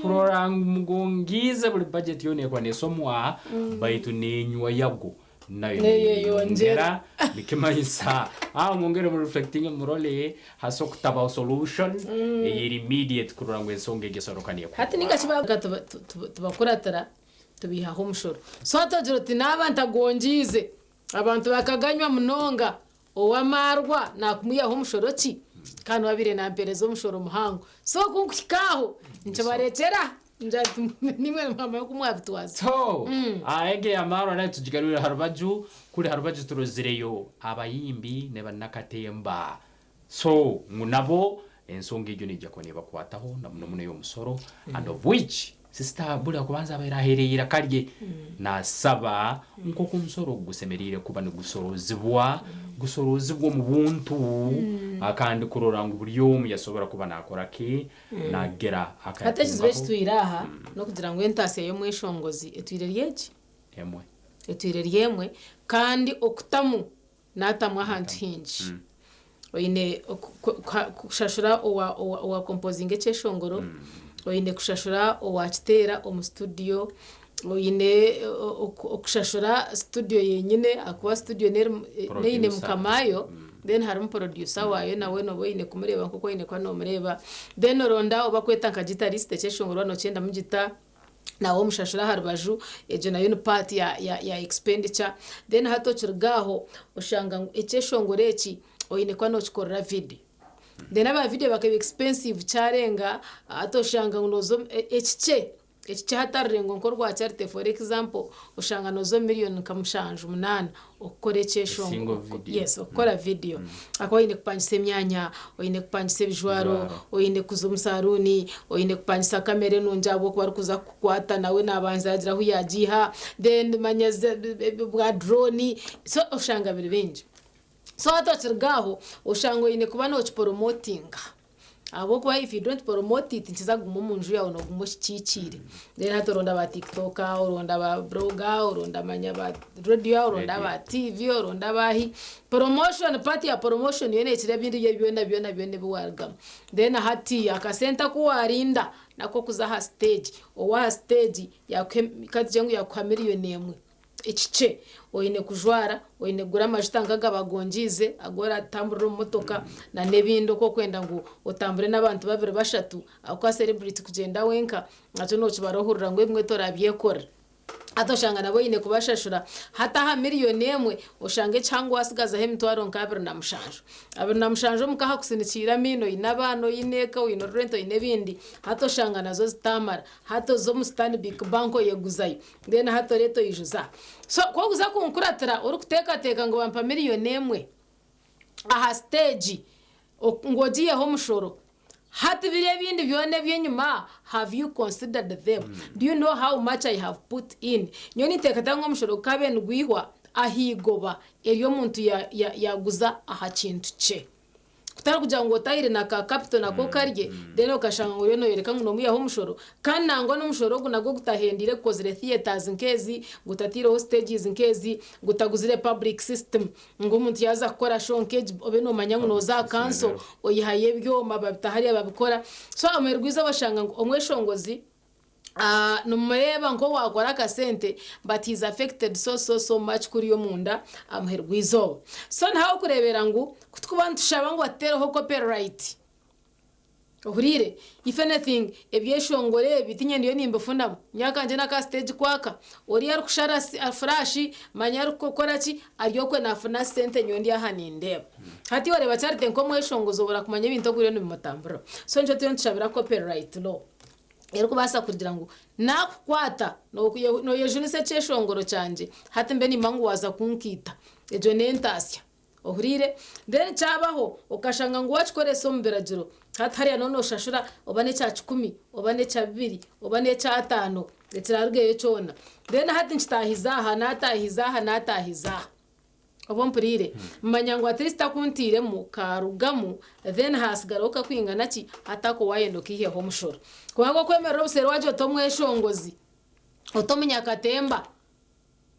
[SPEAKER 1] kurora ngu mugongiize buli bajeti yoona ekuba nesomwa, baitu n'enywa yago nayo neyeyongera. Nikimanyisa aho mwongere mu reflectinge murole hase okutabaho solution eyeri immediate kurora ngu ensonga egi esoboka
[SPEAKER 4] Hati ninga shi
[SPEAKER 1] nekorwa.
[SPEAKER 4] tubakuratira tubihaho omushoro. So hati ogira oti naaba ntagongiize abantu bakaganywa munonga Ow'amaarwa naakumwihaho mushoro ki? Kandi niwe abaire naampeereza omushoro muhango. So ku nkuhika aho, nkibarekyera, ngira nti naimwe nimwamanya oku mwabitwaza.
[SPEAKER 1] So, egi ey'amaarwa nayo tugigarwire aha rubaju, kuri aha rubaju turozireyo abayimbi n'abanakatemba. So, ngu nabo ensonga egyo neija kuba neebakwataho na muno muno ey'omusoro and of which. Sister buri akubanza abaire aheereye eiraka rye naasaba nk'oku omusoro ogu gusemereire kuba nigusorozibwa, gusorozibwe omu buntu kandi kurora ngu buri omwe yasobora kuba naakora ki, naagira
[SPEAKER 4] Hati ekizibu
[SPEAKER 1] akayatungaho
[SPEAKER 4] ekitwire aha n'okugira ngu entaasya y'omweshongozi etwire eri egi?
[SPEAKER 1] Emwe.
[SPEAKER 4] Etwire eri emwe kandi okutamu naatamu ahantu haingi. Oine kushashura owa kompozinga ekyeshongoro, oine kushashura owakiteera omu situdiyo, oine kushashura situdiyo yenyine ahakuba situdiyo neine mukama waayo, then harimu porodyusa waayo nawe nooba oine kumureeba nk'oku oine kuba noomureeba, then oronda ou barikweta nka gitarisiti ekyeshongoro waaba nookyendamu gita. Nawe omushashura aha rubaju, egyo nayo ni part ya ya ya expenditure. Then hati okiruga aho oshanga ngu ekyeshongoro eki oine kuba nokikorera video. Then aba video bakaba expensive kyarenga hati oshanga ngu noza omu ekikye ekikye hatari rurengo nkorwa Charity for example oshanga noza omu million nka mushanju munaana okukora
[SPEAKER 1] Single
[SPEAKER 4] ekyeshongoro
[SPEAKER 1] video.
[SPEAKER 4] yes okukora video ahakuba oine kupangisa emyanya oine kupangisa ebijwaro
[SPEAKER 1] Ebijwaro.
[SPEAKER 4] oine kuza omu saruuni oine kupangisa kamera enungi ahabw'okuba arikuza kukukwata nawe nabanza yagira ahu yagiiha then manya bwa drone so oshanga biri bingi so hati okiruga aho oshanga oine kuba nokiporomotinga Ahabw'okuba if you don't promote it nikiza kuguma omu nju yaawe nooguma okikiikiire. Then hati oronda ba tiktoker, oronda ba blogger, oronda manya ba radio, oronda ba TV, oronda abaahi. Promotion, part ya promotion yo neekira ebindi byona byona byona ebi waarugamu. Then hati akasente aku waarinda n'ak'okuza aha stage, ow'aha stage yaakuha ka tugire ngu yaakuha miriyoni emwe. Ekikye, oine kujwara, oine kugura amajuta nk'aga bagongiize agu oratamburira omu motoka n'ebindi oku orikwenda ngu otambure n'abantu babiri bashatu ahabw'okuba sereburiti kugyenda wenka nakyo nookibara ohurira ngu ebimwe torabyekorera. Hati oshanga nabo oine kubashashura. Hati aha miriyoni emwe oshange ekihango waasigazaho emitwaro nka 27. 27 omuka hakusinikiire amaino, oine abaana, oine eka, oine rurenti, oine ebindi, hati oshanga nazo zitaamara. Hati oza omu Stanbic Bank oyeguzayo. Mbwenu hati oreeta oijuza. So ku orikuza kunkuratira orikuteekateeka ngu bampa miriyoni emwe aha siteegi ngu ogiiheho omushoro, hati biri ebindi byona eby'enyima have you considered them? Do you know how much I have put in? Nyowe ninteekateeka ngu omushoro gukaabaire nigwihwa aha igoba eri omuntu yaaguza aha kintu kye. Kutari kugira ngu otahire na ka capital nako okarye then okashanga ngu oriyo noyoreka ngu nomwihaho omushoro kandi nangwa nomushoro ogu nagwo gutahendeire gukozire theatres nkezi, gutateireho stages nkezi, gutaguzire public system ngu omuntu yaza kukora show nkegi obe nomanya ngu noza aha council oyihayo ebyoma babita hariya babikora. So amuheru gwizooba oshanga ngu omweshongozi Nimureeba nk'owaakora akasente but he's affected so so so much kuriya omunda aha muheru gw'eizooba. So niho orikureebera ngu ku turikuba nitushaba ngu batuteereho copyright, ohuriire? If anything ebyeshongoro ebi tiinye ndiyo nimbifunamu, nyowe akangye n'aka siteegi kwaka, oriya arikushara furashi manya arikukora ki, ari okwe naafuna sente nyowe ndi aha nindeeba. Hati oreeba Charity nk'omweshongozi obura kumanya ebintu oku biriyo nibimutamburira. So nikyo turiyo nitushabira copyright law. Erikubaasa kugira ngu, Naakukwata, nooyejunisa ekyeshongoro kyangye, hati mbe nimba ngu waaza kunkiita. Egyo n'entaasya. Ohuriire? Then kyabaho, okashanga ngu waakikoresa omu biragiro, hati hariya nooba nooshashura oba n'ekya kikumi, oba n'ekya bibiri, oba n'eky'ataano, ekiraarugeyo kyona. Then hati nkitaahize aha, naataahiza aha, naataahiza aha. Oba ompuriire? Manya ngu at least akuntiiremu kaarugamu then haasigaraho kakwingana ki hati ako waayenda okaiheho omushoro. Kubanga okwemerera obuseeri waagira oti omweshongozi, oti omunyakatemba,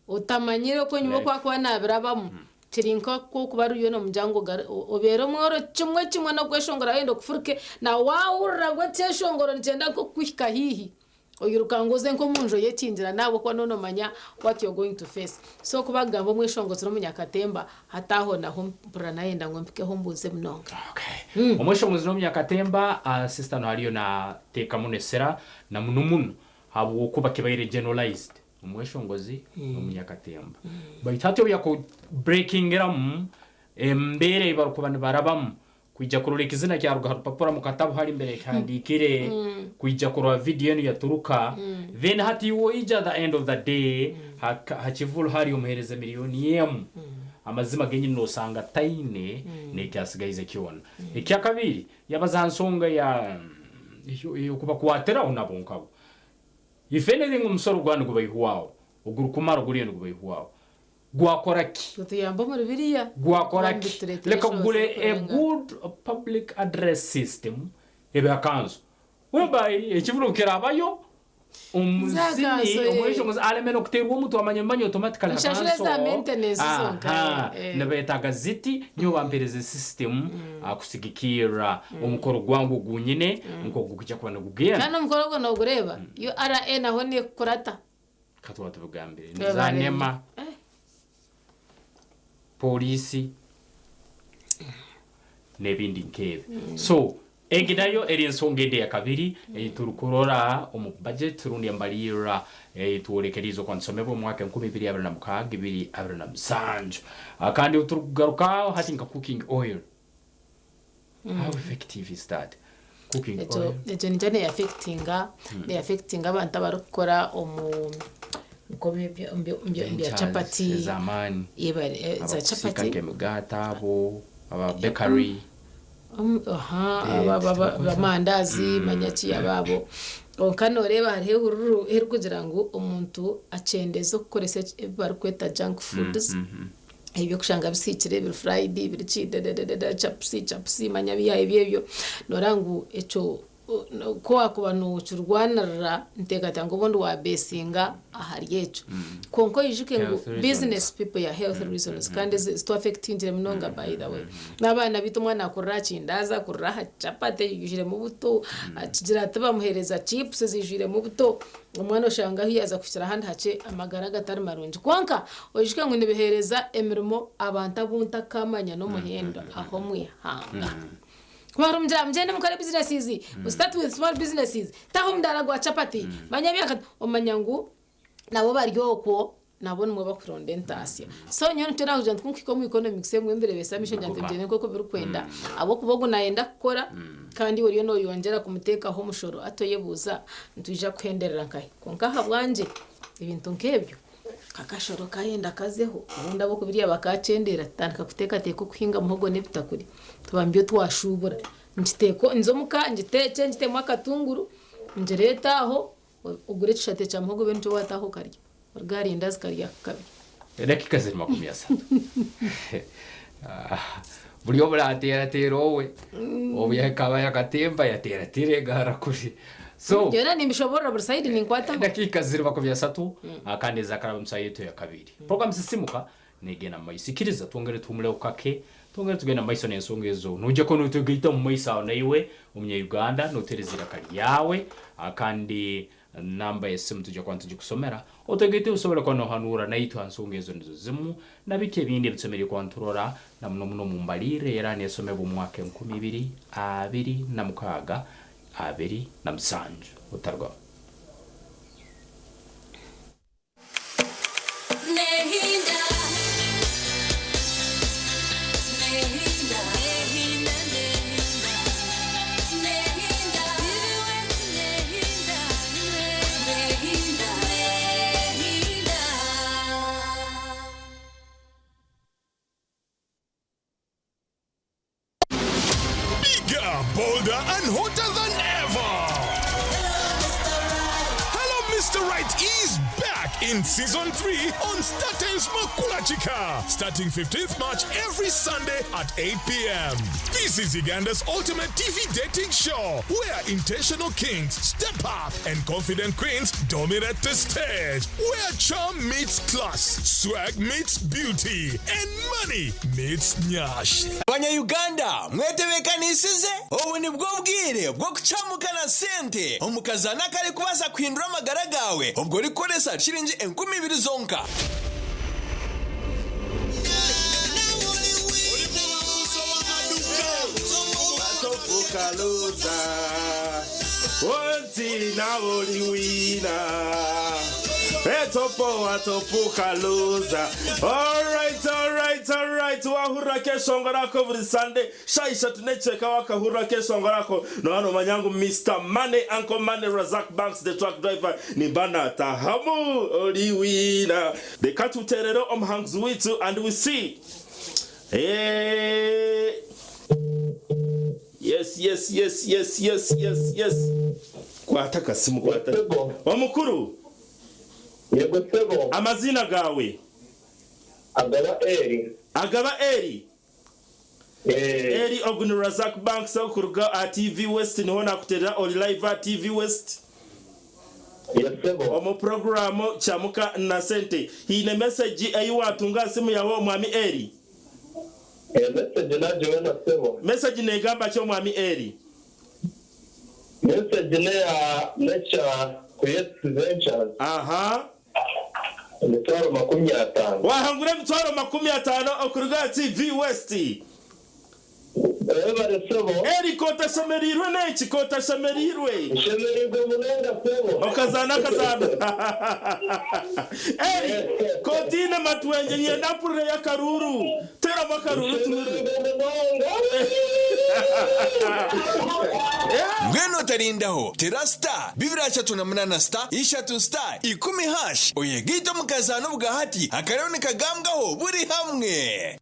[SPEAKER 4] otamanyire oku enyima oku arikuba naabirabamu, kiri nk'okuba oriyo noomugira ngu obeere omworo kimwe kimwe n'okweshongora waayenda okufuruke, na waahurira ngu ekyeshongoro nikyenda nk'okukuhika haihi, Oiruka ngu oze nk'omunju oyekingira n'ahabw'okuba nooba noomanya what you're going to face. So ku bakugamba omweshongozi n'omunyakatemba, hati aho naho mpurira nayenda ngu mpikeho mbuuze munonga.
[SPEAKER 1] Omweshongozi n'omunyakatemba, sister no hariyo nateeka muno esira na muno muno habw'okuba kibaire generalized, omweshongozi n'omunyakatemba. Baitu hati obu yaku breakingiramu embeera ei barikuba nibarabamu Kwija kurora ekizina kyaruga ha rupapura mu katabu hali mbere kihandikire, kwija kurora video enu yaturuka, then hati iwe oija the end of the day ha kivulu hali omuhereza miriyoni emu, amazima genyini nosanga taine nekyasigaize kyona. Ekyakabiri, yabaza ha nsonga ya eyokubakwatiraho nabo nkabo. If anything omusoro gwaba nigubaihwaho, ogurikumara guriyo nigubaihwaho, gwakora ki?
[SPEAKER 4] Gutuyamba omuri biriya.
[SPEAKER 1] Gwakora ki?
[SPEAKER 4] Bitureetera
[SPEAKER 1] Reka
[SPEAKER 4] enshozi
[SPEAKER 1] kugure a
[SPEAKER 4] z'okurenga.
[SPEAKER 1] good public address system ebe akanzu whereby ekivuro kirabayo omuzini
[SPEAKER 4] Z'akanso, eh.
[SPEAKER 1] omweshongozi areme n'okuteerwa omutwe amanye manye automatically
[SPEAKER 4] Nshashura
[SPEAKER 1] akanso.
[SPEAKER 4] eza maintenance zonka,
[SPEAKER 1] Aha,
[SPEAKER 4] eh.
[SPEAKER 1] nibeetaaga ziti nyowe bampereze system kusigikirra omukoro gwange ogunyine nk'ogu gukija kuba nigugenda.
[SPEAKER 4] Kandi omukoro ogwo nogureeba URA naho nekukurata.
[SPEAKER 1] Katwaba tubigambire
[SPEAKER 4] Twebare.
[SPEAKER 1] nizanema poliisi n'ebindi nk'ebi. So egi nayo eri ensonga ende ya kabiri ei turukurora omu budget rundi embalirra eitworekeriize okwanisomebwa omu mwaka 2026 2027. Kandi turukugaruka hati nka cooking oil, how effective is that cooking
[SPEAKER 4] Ekyo
[SPEAKER 1] oil?
[SPEAKER 4] ekyo nikyo neyaffectinga neyaffectinga abantu abarikukora omu nk'omu bya
[SPEAKER 1] Ventures
[SPEAKER 4] chapati
[SPEAKER 1] ez'amaani
[SPEAKER 4] Yebare, za
[SPEAKER 1] abakusiika
[SPEAKER 4] chapati
[SPEAKER 1] nk'emigaati abo aba bakery.
[SPEAKER 4] Aha,
[SPEAKER 1] Eh,
[SPEAKER 4] amandazi manyaki abaabo. Konka noreeba hariho ehururu erikugira ngu omuntu akyendeze okukoresa ebi barikweta junk foods, ebyokushanga bisiikire, biri fried, biri ki dadadada, chapusi chapusi, manya biyaha ebyo ebyo. Noreeba ngu ekyo ku wakuba nokirwanirira, nteekateeka ngu obundi wabesinga ahari ekyo. Kwonka oijuke ngu
[SPEAKER 1] Health reasons.
[SPEAKER 4] Business people ya health reasons kandi zitwaffectingire munonga. By the way, n'abaana baitu, omwana akurira aha kindazi, akurira aha chapati eyijwiremu buto, akigira ati bamuheereza chips zijwiremu buto. Omwana oshanga ahu yaaza kuhikira ahandi hakye amagara gatari marungi. Kwonka oijuke ngu nibiheereza emirimo abantu abu ntakamanya n'omuhendo aho omwihanga. Kuba hari mugyende mukore businesses, start with small businesses, taho omudaara gwa chapati, manya byaka, omanya ngu nabo bari okwo nabo nimwe bakuronda entaasya. So nyowe nikyo nakugira nti kunkuhika omu economics emwe mbireebesa amisho ngira nti bigyende nk'oku birikwenda, ahabw'okuba ogu nayenda kukora kandi oriyo noyongyera kumuteekaho omushoro, ati oyebuuza nitwija kuhenderera nkahi. Kwonka ahabwangye ebintu nk'ebyo kakashoro kayenda kazeho, obundi ab'okubirya bakakyendera, tutandika kuteekateeka okuhinga muhogo n'ebitakuri, tuba nibyo twashuubura. Nkiteeka nze omuka, ngiteekye, ngitemu akatunguru, ngireete aho, ogure ekishate kya muhogo obe nikyo waataho okarya oruga aha rindazi karya kabi.
[SPEAKER 1] Edakika ziri 30. Ah, buri omu nateerateera owe obu yakaba yakatemba yateerateera egara kuri so.
[SPEAKER 4] Byona nimbishoborora buri side ninkwataho.
[SPEAKER 1] Edakika ziri 30, kandi ezakaraba omusaha yetu ya kabiri. Program Sisimuka negenda mu maiso. Ikiriza twongere tuhumuleho kake, twongere tugenda mu maiso n'ensonga ezo. Nujeko nutugaita omu maiso aho naiwe omunya-Uganda notereza iraka ryawe. Kandi namba y'esimu tujja kuba nitugikusomera, otegaite osobole kuba nohanuura naitwe ha nsonga ezo nizo zimu na biki ebindi ebitusemeriire kuba niturora na muno muno omu mbalirra era nesomebwa omu mwaka 2026 27. Otarugaho.
[SPEAKER 2] Nehinda. Nehinda. Nehinda, nehinda. Nehinda. Nehinda. Nehinda. Nehinda.
[SPEAKER 3] Bigger, bolder, and hotter than ever. Hello, Mr. Right is back in season 3 on StarTimes Makulachika, starting 15th March every Sunday at 8 p.m. This is Uganda's ultimate TV dating show where intentional kings step up and confident queens dominate the stage, where charm meets class, swag meets beauty, and money meets nyash.
[SPEAKER 5] Banyayuganda, mwetebekanisize obu nibwo bwire bwo kucamukana sente omukazana kari kubaasa kuhindura amagara gawe obwo orikukoresa shiringi 2000 zonka.
[SPEAKER 6] Batofukaluza wonti na boli wina etopo watopuka loser. Alright, alright, alright. Wahurra keshongo rako buri Sunday sha 3 necheka wakahurra keshongo rako no hano manyangu Mr Money, Uncle Money Razak Banks the truck driver nimbana tahamu oli wina the katuterero omuhanguzi witu and we see. Yes yes yes yes yes yes yes kwata akasimu kwata omukuru.
[SPEAKER 7] Yego sebo.
[SPEAKER 6] Amaziina gaawe?
[SPEAKER 7] Agaba Eri.
[SPEAKER 6] Agaba Eri. Eri ogu ni Razak Banks okuruga aha TV West niho nakuterera ori live aha TV West. Omu puroguraamu Kyamuka na Sente. Haine mesegi ei waatunga aha simu yaawe Omwami Eri?
[SPEAKER 7] Mesegi nagibona sebo.
[SPEAKER 6] Mesegi neegamba ki Omwami Eri?
[SPEAKER 7] Mesegi neya Nature Creates Ventures.
[SPEAKER 6] Aha.
[SPEAKER 7] Emitwaro 50.
[SPEAKER 6] Waahangura emitwaro 50 okuruga aha TV West.
[SPEAKER 7] Webare sebo.
[SPEAKER 6] Eri k'otashemereirwe n'eki k'otashemereirwe.
[SPEAKER 7] Nshemereirwe munonga sebo.
[SPEAKER 6] Okazaana akazaano. Eri k'otaine matwengye nyenda mpurireyo akaruuru. Teeramu akaruuru tuhurire.
[SPEAKER 5] Mbwenu otarindaho, tera star 238 star ishatu star ikumi hash oyegaite omu kazaano obwahati akariyo nikagambwaho buri hamwe.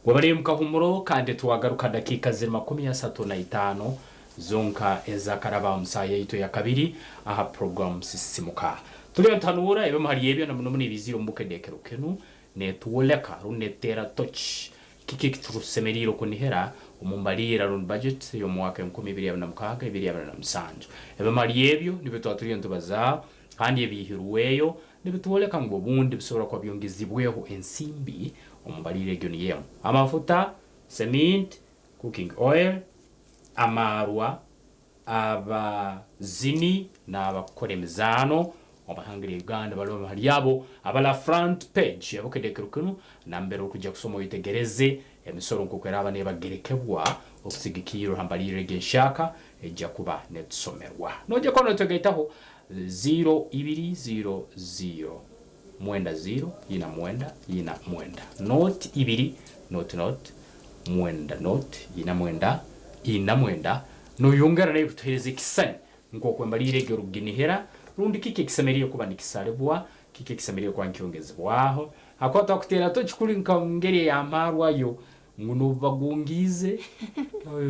[SPEAKER 1] Webare mukahumuro kandi twagaruka dakiika ziri 35 zonka ezakaraba omu saaha yaitu eyakabiri aha program Sisimuka. Turiyo nituhanuura ebimwe ahari ebyo na muno muno ebiizire omu bukedekero kinu netwoleka rundi netuteera tochi kiki ekitusemeriire okunihira omu mbaliira rundi budget ey'omwaka 2026, 2027. Ebimwe ahari ebyo nibyo twaba turiyo nitubazaaho kandi ebiihirweyo nibitwoleka ngu obundi bisobora kuba byongezibweho ensimbi omu mbaliira egyo niyo emu. Amafuta, cement, cooking oil, amaarwa, abazini n'abakukora emizaano omu ihanga lya Uganda bali bamwe hali abo abali aha front page ya Bukedde ekiro kinu nambere orukujja kusoma oyetegereze emisoro nk'oku eraaba nebagerekebwa okusigikirra ha mbaliirra egi enhyaka ejja kuba netusomerwa. Nojja kuba notwegaitaho ziro ibiri ziro ziro mwenda ziro ina mwenda ina mwenda noti ibiri noti noti mwenda noti ina mwenda ina mwenda noyongera naiwe kutuhereza ekisisani nk'oku embaliira egi orukuginihira rundi kiki ekisemeriire kuba nikisalibwa kiki ekisemeriire kuba nikyongezibwaho hakuba twakuteera toki kuri nka ngeri ey'amaarwa yo ngu n'obubagungiize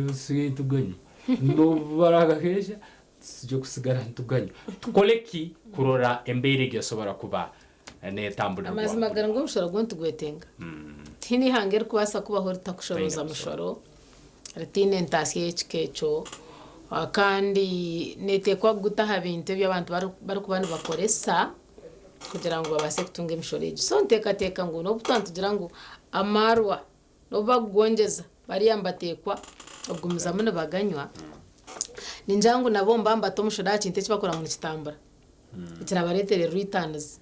[SPEAKER 1] tusigaire nituganywa n'obubaragaheesha tuija kusigara nituganywa. Tukole ki kurora embeera egi esobora kuba netamburirwaho?
[SPEAKER 4] Amazima gari ngu omushoro gwo nitugwetenga. Tihaine eihanga erikubaasa kubaho ritakushorooza mushoro, ritaine entaasya y'ekika ekyo kandi neeteekwa kuguta aha bintu ebi abantu barikuba nibakoresa kugira ngu babaase kutunga emishoro egyo. So niteekateeka ngu n'obu twaba nitugira ngu amaarwa n'obu bakugongyeza bariya nibateekwa okugumizamu nibaganywa, ningira ngu nabo nibaba nibata omushoro aha kintu eki barikureeba ngu nikitambura ekirabareetere returns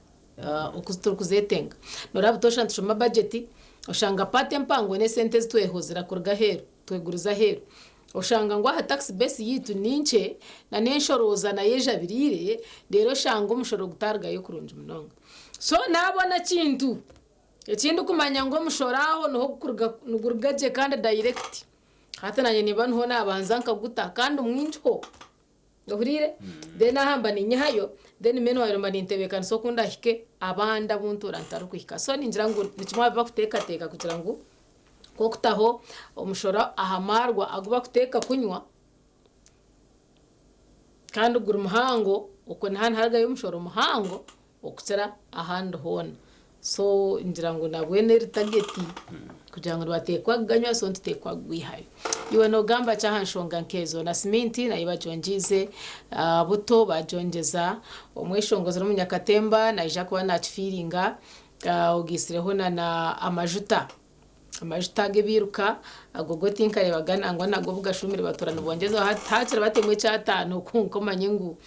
[SPEAKER 4] oku turikuzeetenga. Nooreeba butoosha nitushoma bajeti oshanga paati empango n'esente ezi twehuzira kuruga aheeru, tweguriza aheeru. Oshanga ngu aha tax base yaitu ni nkye na n'enshorooza nayo ejabiriire reero oshanga omushoro gutarugayo kurungi munonga. So naabona kintu eki ndikumanya ngu omushoro aho niho gurikuruga niguruga gye kandi direct hati nanye nimba niho naabanza nkaguta kandi mwingiho ohuriire then aha mba ninyihayo then meanwhile mba nintebeekanisa oku ndahike abandi abu ntuura ntarikuhika. So ningira ngu ni kimwe aha bi bakuteekateeka kugira ngu Nk'okutaho omushoro aha maarwa agu barikuteeka kunywa kandi guri muhango, okwo niho niharugayo omushoro muhango okukira ahandi hoona. So ngira ngu nabwo eri tageti kugira ngu nibateekwa kuganywa so nituteekwa kugwihayo. Iwe noogamba ki aha nshonga nk'ezo? Na siminti nayo bagyongyeize, buto baagyongyeza, omweshongozi n'omunyakatemba naija kuba naakifiiringa, ogaitsireho na amajuta. Amajuta ag'ebiiruka ago go tinkareebaga nangwa nago obu gashuumire batuura nibongyezaho hati haakiri batemu ekyataano kwonka omanye ngu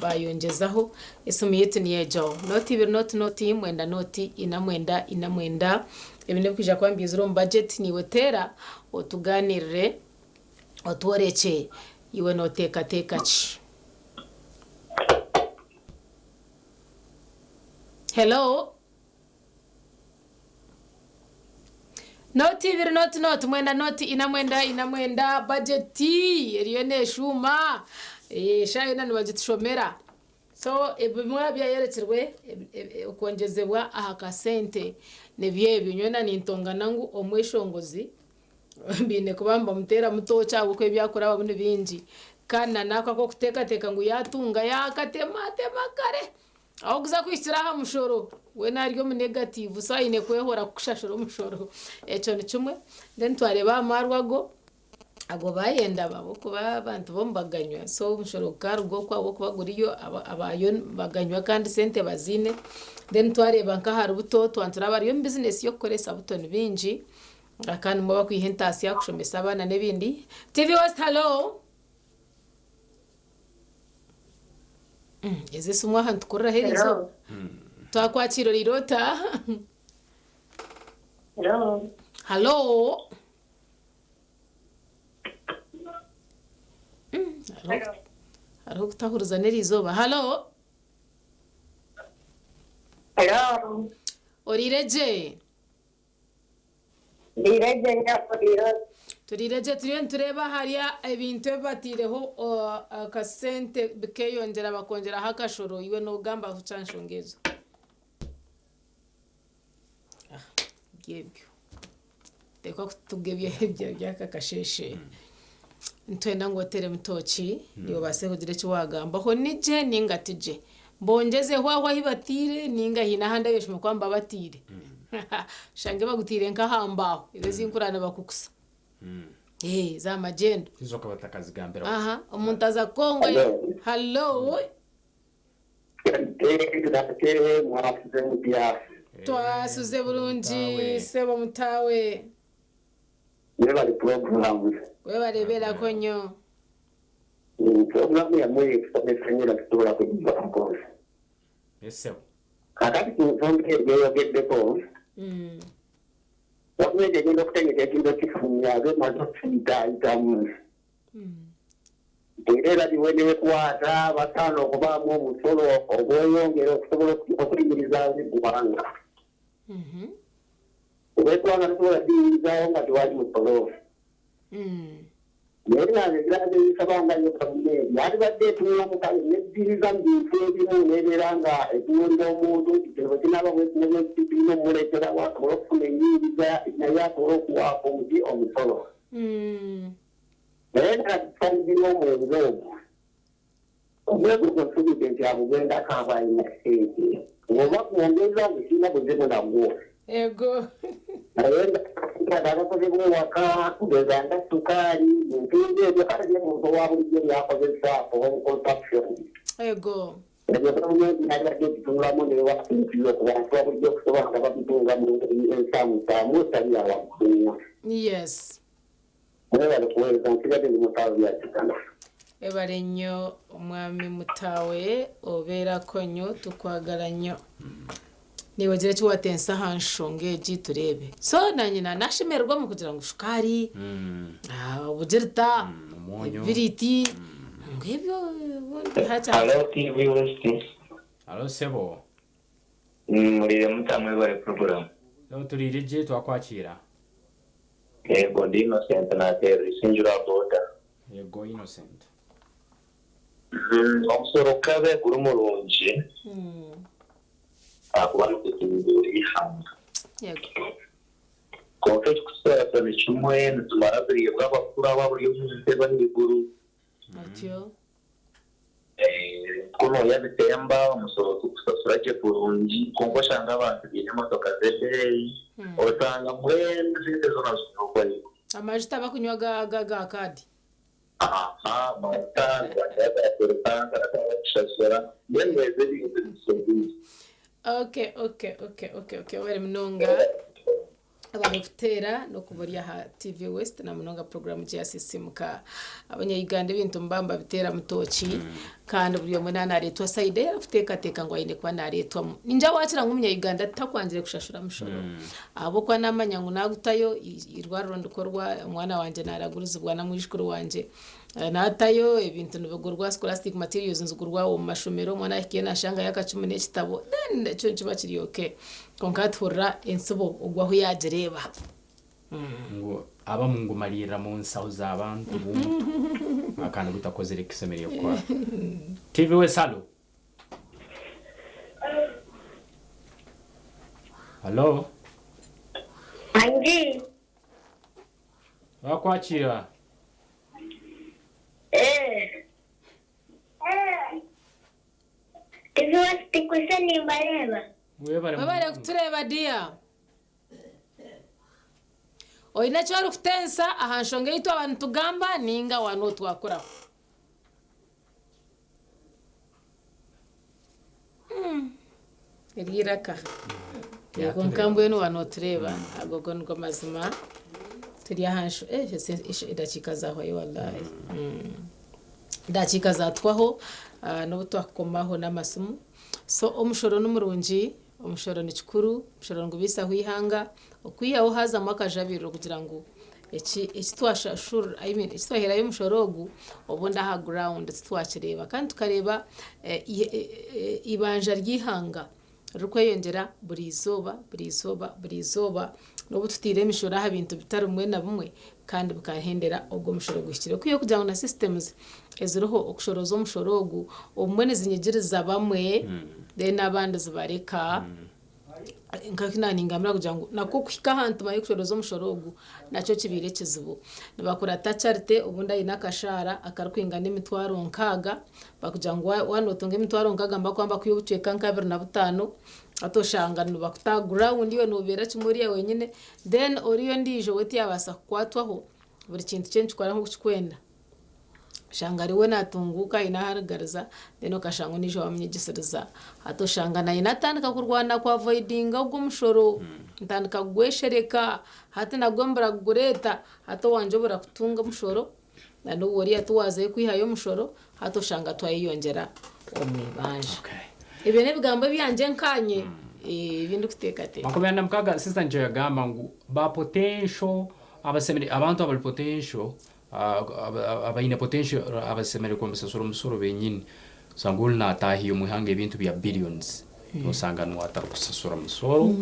[SPEAKER 4] baayongyezaho. Esimu yaitu niyo egyo, nooti ibiri nooti nooti mwenda nooti ina mwenda ina mwenda. Ebi n'ebirikwija kuba nibyizira omu bajeti naiwe teera otugaaniirire otworekye iwe nooteekateeka ki. Hello? Nooti ibiri nooti nooti mwenda nooti ina mwenda ina mwenda bajeti eriyo neshuuma eshaaha yoona nibagitushomera so ebimwe ebyayorekirwe okwongyezebwa aha kasente nibyo ebyo nyowe nanintongana ngu omweshongozi baine kuba nibamuteeramu tooki ahabw'okuba ebi arikurabamu ni bingi kandi na n'ako ak'okuteekateeka ngu yaatunga yaakatematema kare Ahu okuza kuhikira aha mushoro, weena ari omu negative so aine kwehora kukushashura omushoro. Ekyo ni kimwe. Then twareeba aha maarwa ago, ago bayenda ahabw'okuba abantu bo nibaganywa so omushoro gukaruga okwo ahabw'okuba guriyo abayo nibaganywa kandi sente baziine. Then twareeba nk'ahari buto twaba nituraba bari omu bizinesi y'okukoresa buto ni baingi kandi nimwo barikwiha entaasya kushomesa abaana n'ebindi. TV West hallo! Ezi esimu aha nitukuriraho eriizooba. Twakwakiira oriire ota?
[SPEAKER 16] Hello.
[SPEAKER 4] Halo. Hariho okutahurizana eriizooba. Halo.
[SPEAKER 16] Hello.
[SPEAKER 4] Oriire gye?
[SPEAKER 16] Ndiire gye nyabo oriire ota?
[SPEAKER 4] Turiire gye turiyo nitureeba hariya ebintu ebi bataireho akasente bikeyongyera bakongyeraho akashoro iwe nogambaho ki aha nshonga ezo? Nibyo niteekwa kutuga eby'aka kasheeshe. Nitwenda ngu oteeremu tooki iwe obaase kugira eki waagambaho ni gye nainga ti gye. Bongyezeho aho ahu bataire nainga haine ahandi ahu bashemereire kuba nibabataire. Oshange bagutaire nk'aha mbaaho ezo ezi nkurara nibakukusa. Za magyendo.
[SPEAKER 1] Ezo okaba otakazigambiraho.
[SPEAKER 4] Aha, omuntu aza Congo. Hallo.
[SPEAKER 7] Mwasuze mutya?
[SPEAKER 4] Twasuze burungi sebo mutaawe.
[SPEAKER 7] Mwebale puroguramu.
[SPEAKER 4] Webale beerako nnyo.
[SPEAKER 7] Puroguramu yammwe etusomesa nnyo era tusobola kugivaako.
[SPEAKER 1] Yes ssebo.
[SPEAKER 7] Kaakati ku nsonga eyo gy'oyogeddeko, gavumenti egenda okutegeka ekintu okifulumya aba emaze okukiyitaayitamu. Era erabibwe n'ekwata basaana okubaamu omusolo ogweyongera okusobola okuyimirizaawo eggwanga. Kuba eggwanga tosobola liyimirizaawo nga tewali musolo. Naye nga nze nze nsaba nga yo gavumenti yandibadde etunulamu kale n'eddiriza mu bintu ebimu n'ebeera nga etunuulira omuntu nti kino bwe kinaaba bwe kino bwe kiti tulina ommuleeterawo asobole okufuna ennyingiza naye asobole okuwaako omuti omusolo. Naye nga tufaanigirwa omwenge ogwo. Omwenge ogwo nsuubidde nti agugendako aba alina ssente. Bw'oba gwongeza nze sirina buzibu nagwo.
[SPEAKER 4] Ego.
[SPEAKER 7] Naye nga agakozebwa ewaka kugeza nga sukaali, bintu ng'ebyo kale ye muntu owa bulijjo by'akozesa for home consumption.
[SPEAKER 4] Ego.
[SPEAKER 7] Ebyo gavumenti yandibadde ebitunulamu n'ewa ebitiibwa ku bantu ba bulijjo okusobola nga babitunga mu ngeri ensaamusaamu etali ya waggulu nnyo.
[SPEAKER 4] Yes.
[SPEAKER 7] Mwebale kuweereza nsigadde ndi Mutaawe Byakigana.
[SPEAKER 4] Webale nnyo omwami Mutaawe obeerako nnyo tukwagala nnyo. Naiwe gira eki watensa aha nshonga egi tureebe. So nanye nashemererwa omu kugira ngu shukaari, obugirita, ebibiriiti ngu ebyo obundi hakye.
[SPEAKER 18] Halo TV West.
[SPEAKER 1] Halo sebo.
[SPEAKER 18] Muriire muta mwebare program.
[SPEAKER 1] Turiire gye twakwakiira.
[SPEAKER 18] Yego ndi Innocent nateerera Isingiro aha boda.
[SPEAKER 1] Yego Innocent.
[SPEAKER 18] Omusoro gukabe guri murungi ahakuba nigutunguura eihanga. Kwonka ekirikutusaasa ni kimwe nitumara biriibwa abakuru abo abari omu ntebe ahaiguru. Kunu yabitemba omusoro tukusasura gye kurungi kwonka oshanga abantu baine emotoka z'ebeeyi osanga mbwenu sente zoona zirikwayo.
[SPEAKER 4] Amajuta bakunywa ga ga ga kaadi.
[SPEAKER 18] Aha amajuta nibanywa ga teritanka bakushashura mbwenu ebi ebintu nibishobiire.
[SPEAKER 4] Okay okay okay okay okay webare munonga. Barikuteera n'okuba ori aha TV West na munonga puroguraamu gye yasisimuka. Abanya-Uganda ebintu nibaba nibabiteera mutooki kandi buri omwe naaba naareetwa sayidi ei arikuteekateeka ngu aine kuba naareetwamu. Ningira waakira ngu omunya-Uganda takwangire kushashura mushoro ahabw'okuba naamanya ngu naagutayo eirwariro nirikorwa, omwana wangye naaragurizibwa na mwijukuru wangye naatayo ebintu nibigurwa, scholastic materials nizigurwa omu mashomero, omwana ahikayo naashangayo akacumu n'ekitabo then ekyo nikiba kiri okay. Kwonka hati hurira entsibo ogwo ahu yaagireeba.
[SPEAKER 1] Ngu abamu ngu malirra mu nsaho z'abantu buntu akandi gutakozire ekisemeriire kukora. TV West halo. Halo.
[SPEAKER 16] Angi.
[SPEAKER 1] Bakwakira.
[SPEAKER 16] Eh. TV West kwise nimbareeba.
[SPEAKER 1] Webale.
[SPEAKER 4] Webale kutureeba dear. Oine eki orikutensa aha nshonga ei twaba nitugamba ninga waanotwakuraho? Eryo eiraka. Yego nka mbwenu waanotureeba ago go nigo mazima turi aha nsho eh edakiika zahwayo walayi. Edakiika zatwaho n'obu twakukomaho n'amasimu. So omushoro nimurungi, omushoro nikikuru, omushoro nigubaisaho eihanga okwihaho haazamu akajabiriro kugira ngu eki eki twashashurira I mean eki twaheerayo omushoro ogu obundi aha ground titwakireeba kandi tukareeba eibanja ry'eihanga ririkweyongyera buri izooba buri izooba buri izooba n'obu tutaire emishoro aha bintu bitari bimwe na bimwe kandi bikahendera ogwo omushoro guhikire. Okwihaho kugira ngu na systems eziriho okushorooza omushoro ogu obumwe nizinyigiriza bamwe then abandi zibareka. Nka naaningambira kugira ngu nakwo kuhika aha ntima y'okushorooza omushoro ogu nakyo kibaire ekizibu. Nibakurata Charity obundi aine akashaara akarikwingana emitwaro nkaaga bakugira ngu waaba nootunga emitwaro nkaaga nibakuha nibakuha obucweka nka 25 hati oshanga nibakuta aha ground iwe noobeera kimwe oriya wenyine then oriya ondiijo we tiyabaasa kukwatwaho buri kintu kye nikikora nk'oku kirikwenda. Oshanga ariwe natunguuka haine ahu arigariza then okashanga ondiijo wamunyegyeseriza. Hati oshanga naye natandika kurwana ku avoidinga ogwo omushoro, ntandika kugweshereka, hati nagwo mbura kugureeta, hati owangye obura kutunga omushoro na n'obu oriya tiwazayo kwihayo omushoro, hati oshanga twayeyongyera omu ibanja. Ebyo n'ebigambo ebyangye nkaanye ebi ndikuteekateeka.
[SPEAKER 1] 46 sister nikyo yagamba ngu ba potential abasemere abantu abari potential abaine potential abasemeriire kuba nibasasura omusoro benyini osanga ori nataahiya omu ihanga ebintu bya billions nosanga nuwe atarikusasura musoro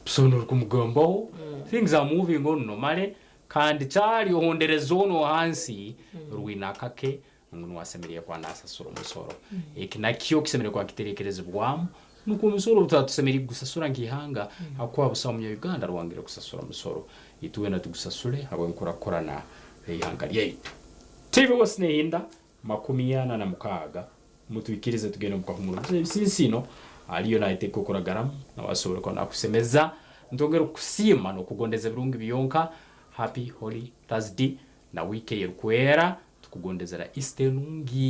[SPEAKER 1] so norikumugambaho things are moving on normally kandi kyari ohondereza onu ohansi rwine akake ngu nuwe asemeriire kuba nasasura omusoro eki nakyo kisemeriire kuba nikiterekerezibwamu nukwo omusoro obu tuba tusemeriire kugusasura nk'ihanga ahakuba busaho munya Uganda arwangire kusasura musoro itwena tugusasule habw'enkurakurana ey'ihanga lyaitu. TV West nehinda 46 mutwikirize tugende omu kahumuro ebisinsino aliyo nayeteeka okuragaramu nawe asobole kuba nakusemeza. Ntwongera okukusiima n'okugondeza ebirungi byonka. Happy Holy Thursday na week eyerukwera tukugondezera Easter enungi.